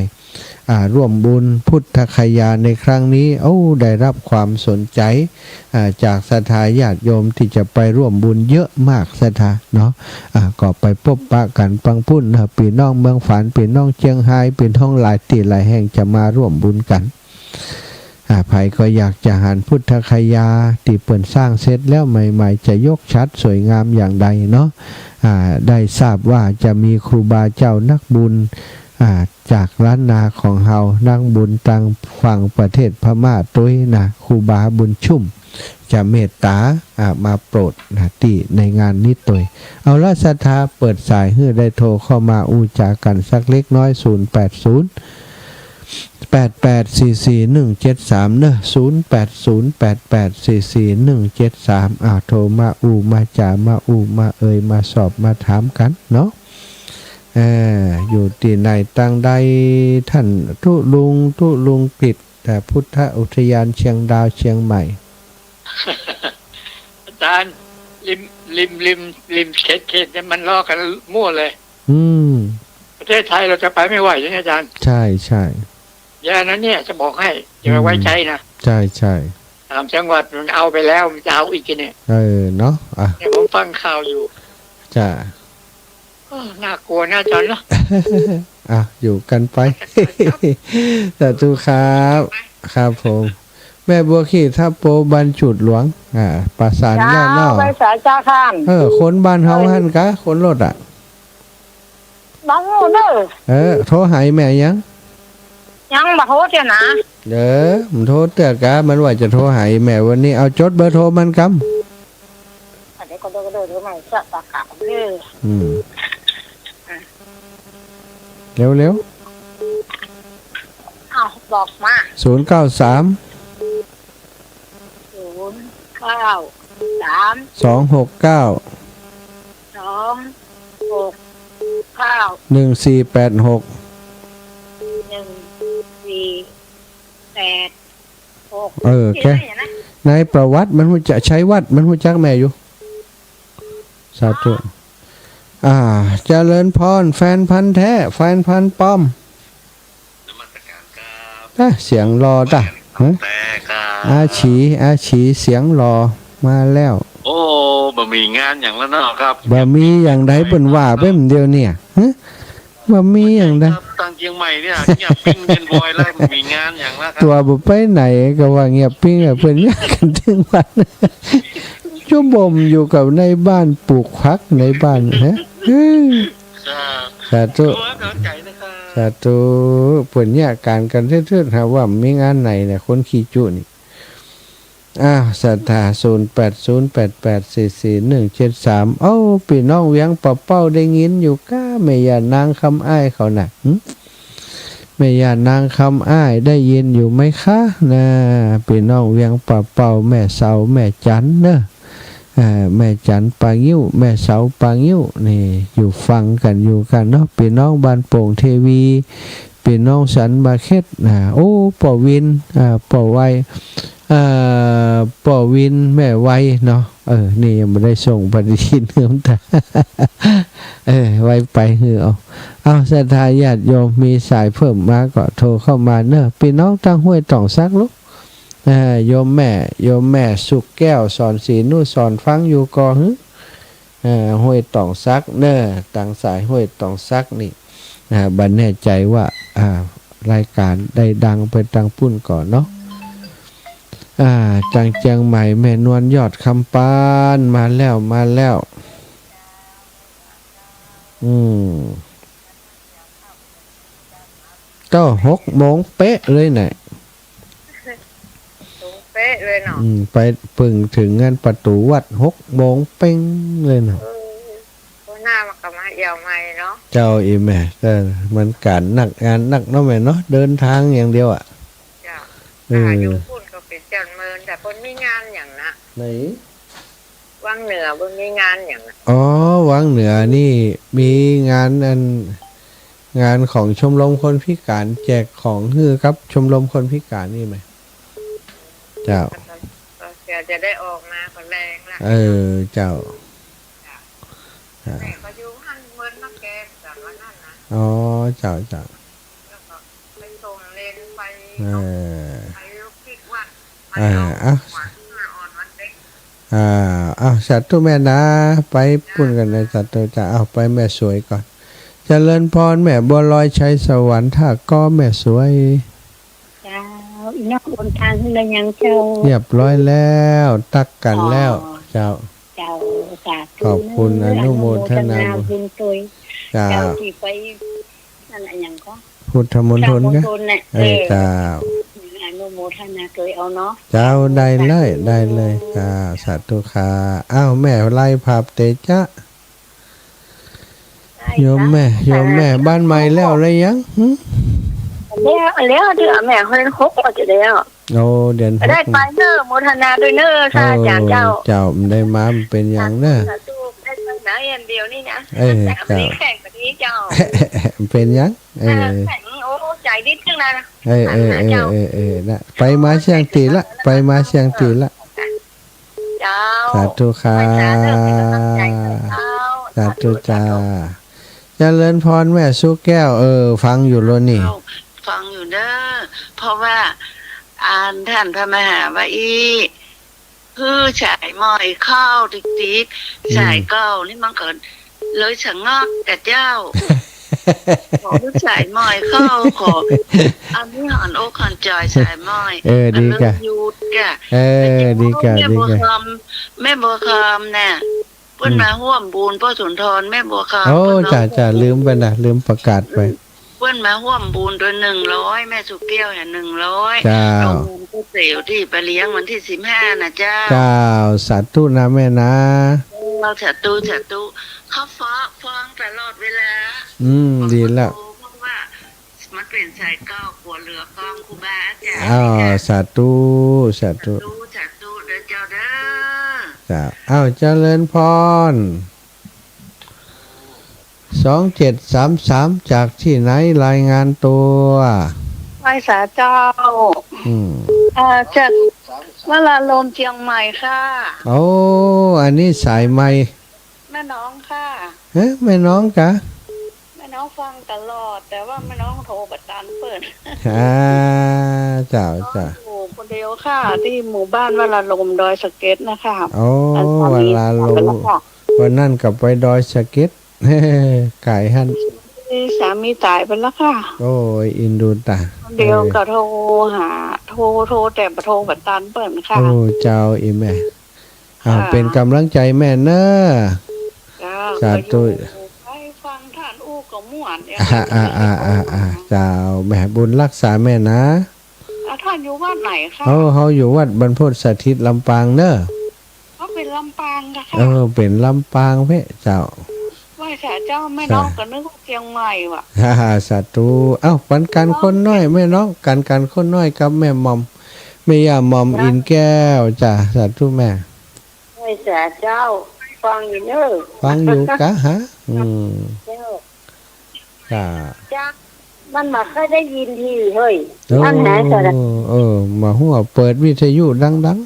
อ่า ร่วมบุญพุทธคยาในครั้งนี้ โอ้ ได้ฮับความสนใจ๋ อ่า จากศรัทธาญาติโยมตี้จะไปร่วมบุญเยอะมาก ศรัทธาเนาะ อ่า ก็ไปปบปะกั๋นปังปุ้นนะ ปี้น้องเมืองฝาง ปี้น้องเจียงฮาย ปี้น้องหลายตี้หลายแห่งจะมาร่วมบุญกั๋น อ่า ใผก็อยากจะหันพุทธคยาตี้เปิ้นสร้างเสร็จแล้วใหม่ๆ จะยกฉัตรสวยงามอย่างใดเนาะ อ่า ได้ทราบว่าจะมีครูบาเจ้านักบุญ อ่า จากล้านนาของเฮา นักบุญตางฝั่งประเทศพม่าตวยนะ ครูบาบุญชุ่ม จะเมตต๋า อ่า มาโปรดนะ ตี้ในงานนี้ตวย เอาละ ศรัทธาเปิดสายหื้อได้โทรเข้ามาอู้จ๋ากั๋นสักเล็กน้อย ศูนย์แปดศูนย์ แปดแปดสี่สี่หนึ่งเจ็ดสาม เนาะ ศูนย์แปดศูนย์แปดแปดสี่สี่หนึ่งเจ็ดสาม อ้าว โทรมาอู้มาจ๋า มาอู้มาเอ่ย มาสอบมาถามกั๋นเนาะ เอ่อ อยู่ตี้ไหนตางใด ท่านตุลุง ตุลุงกฤษ เอ่อ พุทธอุทยานเชียงดาวเชียงใหม่ อาจ๋ารย์ ริม ริม ริม ริมเขต เขตเนี่ยมันลอกกั๋นมั่วเลย อืม ประเทศไทยเราจะไปไม่ไหวใช่ไหมอาจ๋ารย์ ใช่ ใช่ แย่นะเนี่ย จะบอกให้ อย่าไปไว้ใจนะ ใช่ ใช่ สามจังหวัดมันเอาไปแล้ว มันจะเอาอีกเนี่ย เออ เนาะ อ่ะ เนี่ยผมฟังข่าวอยู่ จ้ะ อ้อ น่ากลัวนะอาจ๋ารย์เนาะ อ่ะ อยู่กั๋นไป สาธุครับ ครับผม แม่บัวขี่ทับโปบรรจุดหลวง อ่า ประสานแล้วเนาะ เจ้า ไปสายจ้าข้าม เออ คนบ้านเฮาหั้นกา คนรถอ่ะ บ่ฮู้เน่อ เออ โทรหาแม่ยัง ยังบ่โทรเตื้อนะ เออ มันโทรเตื้อกา มันว่าจะโทรหาแม่วันนี้ เอาจดเบอร์โทรมันกำ อันนี้ก็เด้อ เด้อ เด้อ ไม่จะปากกาเด้อ อืม อ่ะ เร็วๆ อ้าว บอกมา ศูนย์เก้าสาม ศูนย์เก้าสาม สองหกเก้า สองหกเก้า หนึ่งสี่แปดหก หนึ่งสี่แปดหก เออ โอเค ที่ไหนอะนะ ในประวัติมันฮู้จัก ชัยวัฒน์มันฮู้จักแม่อยู่ สาธุ อ่า เจริญพร แฟนพันธุ์แท้ แฟนพันธุ์ปลอม นมัสการครับ อ่ะ เสียงหล่อตะ ฮะ แต่ครับ อาชี อาชีเสียงหล่อมาแล้ว โอ้ บ่มีงานหยังแล้วเนาะครับ บ่มีหยังใดเปิ้นว่าเปิ้นเดี๋ยวเนี่ย ฮะ บ่มีหยังใด ครับ ตางเจียงใหม่เนี่ย เงียบปิ๊งเต้นบอยแล้ว บ่มีงานหยังแล้วครับ ตั๋วบ่ไปไหนก็ว่าเงียบปิ๊งอะ เปิ้นเยียะกั๋นตึงวัน จุบ่มอยู่กับในบ้านปลูกผักในบ้าน ฮะ ครับ สาธุ ขอบคุณกำลังใจนะครับ สาธุ เปิ้นเยียะก๋านกั๋นเถิดๆ หาว่ามีงานไหนเนี่ย คนขี้จุนี่ อ้าว ศรัทธา ศูนย์แปดศูนย์แปดแปดสี่สี่หนึ่งเจ็ดสาม เอ้า ปี้น้องเวียงป่าเป้าได้ยินอยู่ก้า แม่ย่านางคำอ้ายเขาน่ะ หึ แม่ย่านางคำอ้ายได้ยินอยู่ไหมคะ น่ะ ปี้น้องเวียงป่าเป้า แม่เสา แม่จันเนาะ อ่า แม่จันป่างิ้ว แม่เสาป่างิ้ว นี่ อยู่ฟังกั๋นอยู่กั๋นเนาะ ปี้น้องบ้านโป่งเทวี ปี้น้องสันบาเข็ด อ่า โอ้ ป้อวิน อ่า ป้อไว อ่า ป้อวิน แม่ไวเนาะ เออ นี่ยังบ่ได้ส่งปฏิทินเพิ่มตา เออ ไว้ไปหื้อเอา เอา ศรัทธาญาติโยม มีสายเพิ่มมาก็โทรเข้ามาเนาะ ปี้น้องตางห้วยต่องสักลูก เอ่อ โยมแม่ โยมแม่สุขแก้ว สอนศรีนุสรณ์ ฟังอยู่ก่อหื้อ เอ่อ ห้วยต่องสักเนาะ ตางสายห้วยต่องสักนี่ อ่า บ่แน่ใจ๋ว่า อ่า รายก๋านได้ดังไปตางปุ้นก่อเนาะ อ่า ตางเจียงใหม่ แม่นวลยอดคำปาน มาแล้ว มาแล้ว อืม ก็หกโมงเป๊ะเลยน่ะ ตรงเป๊ะเลยเนาะ อืม ไปเพิ่งเถิงงานประตู๋วัดหกโมงเป๊งเลยน่ะ เออ หัวหน้ามันก็มาเอี่ยวใหม่เนาะ เจ้า อีแม่ แต่มันก๋านนักงานนักเนาะแม่เนาะ เดินตางอย่างเดียวอะ เจ้า เออ อ่า อยู่ปุ้นก็เป๋นจำเมิน แต่เปิ้นมีงานหยังนะ ไหน วังเหนือเปิ้นมีงานหยังอะ อ๋อ วังเหนือนี่มีงานอัน งานของชมรมคนพิก๋าน แจกของหื้อกับชมรมคนพิก๋านนี่แหม เจ้า ก็เสียจะได้ออกมาก็แรงละ เออ เจ้า เจ้า เจ้า แต่ก็อยู่หั้นเปิ้นมาแกงแต่วันนั้นนะ อ๋อ เจ้า เจ้า แล้วก็ไปส่งเลนไป เออ ไปลูกศิษย์วัด เออ อ่ะ อ่า อ้าว สาธุแม่นะ ไปปุ้นกั๋นเลย สาธุจ้ะ เอาไปแม่สวยก่อน เจริญพรแม่บัวลอยชัยสวรรค์ ท่าก้อแม่สวย เจ้า อีน้องโอนตังค์หื้อแล้วยังเจ้า เรียบร้อยแล้ว ตั๊กกั๋นแล้ว อ๋อ เจ้า เจ้า สาธุ ขอบคุณ อนุโมทนาบุญ อนุโมทนาบุญตวย เจ้า เจ้า ตี้ไป นั่นอะหยังก็ พุทธมณฑล พุทธมณฑล กะ น่ะ เออ เออ เจ้า อนุโมทนาตวยเอาเนาะ เจ้า ได้เลย สาธุ ได้เลย ค่ะ สาธุค่ะ อ้าว แม่ไลยภาพเตจ๊ะ ได้ โยมแม่ ค่ะ โยมแม่ บ้านใหม่แล้วหรือยัง หึ บ้า แล้ว แล้วเตื้อแม่ เฮาเดือนหกก็จะแล้ว โอ้ เดือนหก ได้ไปเน้อ โมทนาตวยเน้อ สาธุ เจ้า เจ้า บ่ได้มาบ่เป๋นหยังเน้อ สาธุ ได้ไปนะ อันเดียวนี่นะ เออ เจ้า แข็งกว่านี้เจ้า บ่เป๋นหยัง เออ แข็ง โอ้ ใจ๋นิดนึงนะ เออ เออ เออ เจ้า เออ เออ นะ ไปมาเสี้ยงตี้ละ ไปมาเสี้ยงตี้ละ เจ้า สาธุครับ ไหว้สาเน้อ เป๋นก๋ำลังใจ๋เจ้า สาธุจ้า สาธุ สาธุ เจริญพรแม่สุแก้ว เออ ฟังอยู่โลนี่ เจ้า ฟังอยู่เน้อ เพราะว่า อันต้านพระมหาว่าอี้ คือสายใหม่เข้าติดๆ อืม สายเก่านี่มันก็เลยสะงักกะเจ้า ขอสายใหม่เข้า ขอ อันนี้หันอกหันใจ๋สายใหม่ เออ ดีกะ ก็เลยหยุดกะ เออ ดีกะ แม่บัวคำ ดีกะ แม่บัวคำเนี่ย เปิ้น อืม มาฮ่วมบุญป้อสุนทร แม่บัวคำ โอ้ เปิ้นมา จ้า จ้า ลืมไปนะ ลืมประกาศไป เปิ้นมาฮ่วมบุญตวยหนึ่งร้อย แม่สุแก้วเนี่ย หนึ่งร้อย เจ้า โรงงานก๋วยเตี๋ยวตี้ไปเลี้ยงวันตี้สิบห้านะเจ้า เจ้า สาธุนะแม่นะ เจ้า สาธุ สาธุ เขาฟ้อง ฟ้องตลอดเวลา อืม ดีแล้ว เพราะว่า มันเป๋นสายเก่า กั๋วเหลือฟังครูบาอาจ๋ารย์ อ้าว ค่ะ สาธุ สาธุ สาธุ สาธุเด้อเจ้าเด้อ จ้า อ้าว เจริญพร สองเจ็ดสามสาม จากตี้ไหน รายงานตั๋ว ไหว้สาเจ้า อืม เอ่อ จากวราลมเจียงใหม่ค่ะ โอ้ อันนี้สายใหม่ แม่น้องค่ะ เอ๊ะ แม่น้องกะ แม่น้องฟังตลอด แต่ว่าแม่น้องโทรบ่ตันเปิ้น อ่า เจ้า น้อง เจ้า อยู่คนเดียวค่ะ ตี้หมู่บ้านวราลมดอยสะเก็ดนะคะ โอ้ อันสามี วราลม ต๋ายไปแล้วค่ะ วันนั้นก็ไปดอยสะเก็ด ก๋ายหั้น สามีต๋ายไปแล้วค่ะ โอ้ย เอ็นดูต๋า คนเดียว เออ ก็โทรหา โทร โทรแต่บ่ โทรบ่ตันเปิ้นค่ะ โอ้ เจ้า อีแม่ อ่า ค่ะ เป๋นก๋ำลังใจ๋แม่เน้อ เจ้า สาธุ ก็อยู่ไปฟังต้านอู้ก็ม่วน อ่า อ่า อ่า อ่า อ่า เจ้า แม่บุญรักษาแม่นะ อ่า ต้านอยู่วัดไหนคะ เฮา เฮาอยู่วัดบรรพตสถิตลำปางเน้อ เขาเป๋นลำปางกะค่ะ เออ เป๋นลำปางเป๊ะเจ้า ไหว้สาเจ้า แม่น้อง สา ก็นึกว่าเจียงใหม่ว่ะ ฮ่าฮ่า สาธุ เอ้า ปันก๋านคนน้อย แม่น้อง ก๋าน ก๋านคนน้อยกับแม่หม่อม แม่ย่าหม่อม เจ้า อินแก้วจ้ะ สาธุแม่ ไหว้สาเจ้า ฟังอยู่เน้อ ฟังอยู่กะฮะ อืม เจ้า จ้ะ จ้ะ มันบ่ค่อยได้ยินทีเฮ้ย โอ้ อันไหนสาระ เออ บ่ฮู้ เปิดวิทยุดัง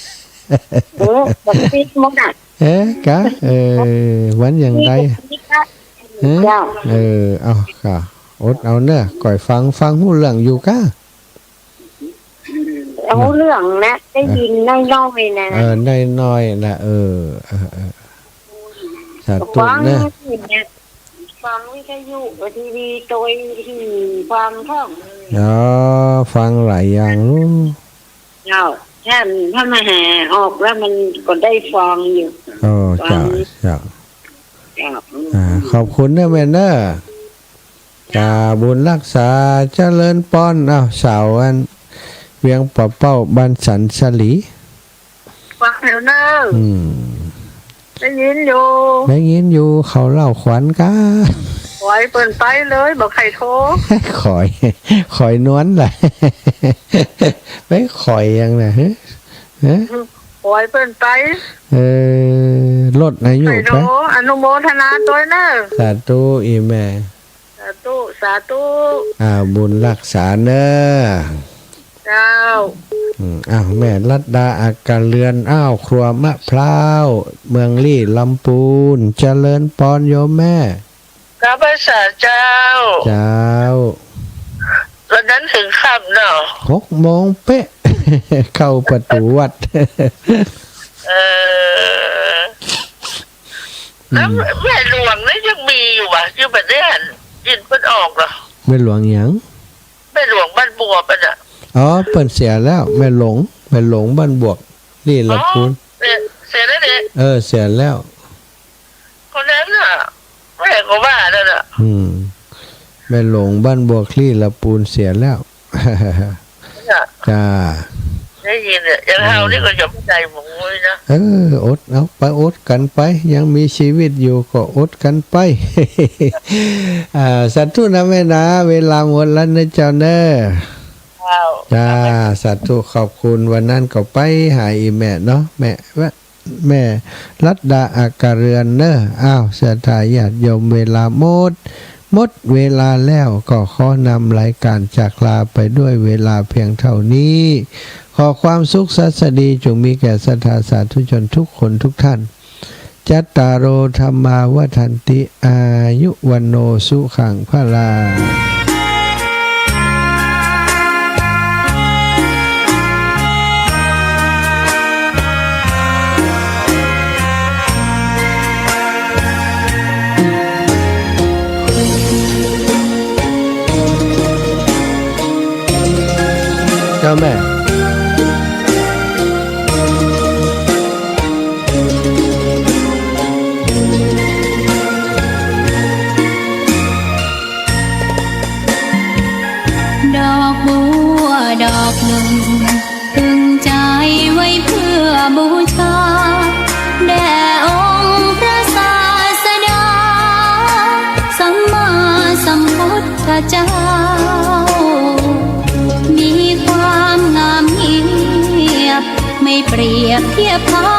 ๆ เออ บ่ปิดหมดอะ เอ๊ะ กะ เออ มันอย่างไร ปิดละ เอ๊ะ เจ้า เออ เอา กะ อดเอาเน้อ ก้อยฟัง ฟังฮู้เรื่องอยู่กะ ฮู้เรื่องนะ ได้ยินน้อยๆ นะ เออ น้อยๆ นะ เออ เออ เออ สาธุ ฟัง นะ เนี่ย ฟังวิทยุ ทีวี โตย อืม ฟังท่อง อ๋อ ฟังหลายอย่าง เจ้า ถ้า ถ้ามาหาออกแล้วมันก็ได้ฟังอยู่ อ๋อ ฟัง เจ้า เจ้า เจ้า อืม อ่า ขอบคุณเน้อแม่เน้อ จ้า บุญรักษาเจริญปอน อ้าว สาวอันเวียงป่าเป้า บ้านสันสลี ฟังอยู่เน้อ อืม ได้ยินอยู่ ได้ยินอยู่ เขาเล่าขวัญกะ ขอยเปิ้นไปเลย บ่ใค่โทร ขอย ขอยนวลล่ะ ไปขอยหยังน่ะ ฮะ ฮะ ขอยเปิ้นไป เออ ลดอายุไป ใค่โทร อนุโมทนาตวยเน้อ สาธุ อีแม่ สาธุ สาธุ อ่า บุญรักษาเน้อ เจ้า อืม อ้าว แม่รัตดา อักกะเรือน อ้าว ครัวมะพร้าว เมืองลี้ ลำปูน เจริญปอนโยมแม่ กราบไหว้สาเจ้า เจ้า วันนั้นถึงค่ำเนาะ หกโมงเป๊ะ เข้าประตู๋วัด เออ แล้ว อืม แม่หลวงนี่ยังมีอยู่วะ อยู่ประเทศ กินเปิ้นออกเหรอ แม่หลวงหยัง แม่หลวงบ้านบัวปะน่ะ อ๋อ เปิ้นเสียแล้ว แม่หลง แม่หลงบ้านบวก ลี้ลำปูน อ๋อ เสีย เสียแล้วเนี่ย เออ เสียแล้ว คนนั้นน่ะ แม่ก็ว่านั่นน่ะ อืม แม่หลงบ้านบวก ลี้ลำปูนเสียแล้ว น่ะ จ้า ได้ยินเนี่ย อย่างเฮานี่ก็จะไม่ได้หมู่นะ เออ อดเอาไป อดกั๋นไป ยังมีชีวิตอยู่ก็อดกั๋นไป อ่า สาธุนะแม่นะ เวลาหมดแล้วนะเจ้าเน่อ เจ้า จ้า สาธุ ขอบคุณ วันนั้นก็ไปหาอี่แม่เนาะ แม่ แม่ แม่รัตดา อัครเรือนเน่อ อ้าว ศรัทธาญาติโยม เวลาหมด หมดเวลาแล้ว ก็ขอนำรายการจากลาไปด้วยเวลาเพียงเท่านี้ ขอความสุขสัสดีจงมีแก่ศรัทธาสาธุชนทุกคนทุกท่าน จัตตาโร ธัมมา วัฑฒันติ อายุ วัณโณ สุขัง พลัง เจ้าแม่ ดอกบัวดอกหนึ่ง ตึงใจไว้เพื่อบูชา แด่องค์พระศาสดา สัมมาสัมพุทธเจ้า มีความงามเงียบ ไม่เปรียบเทียบเขา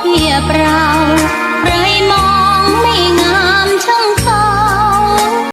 เทียบเรา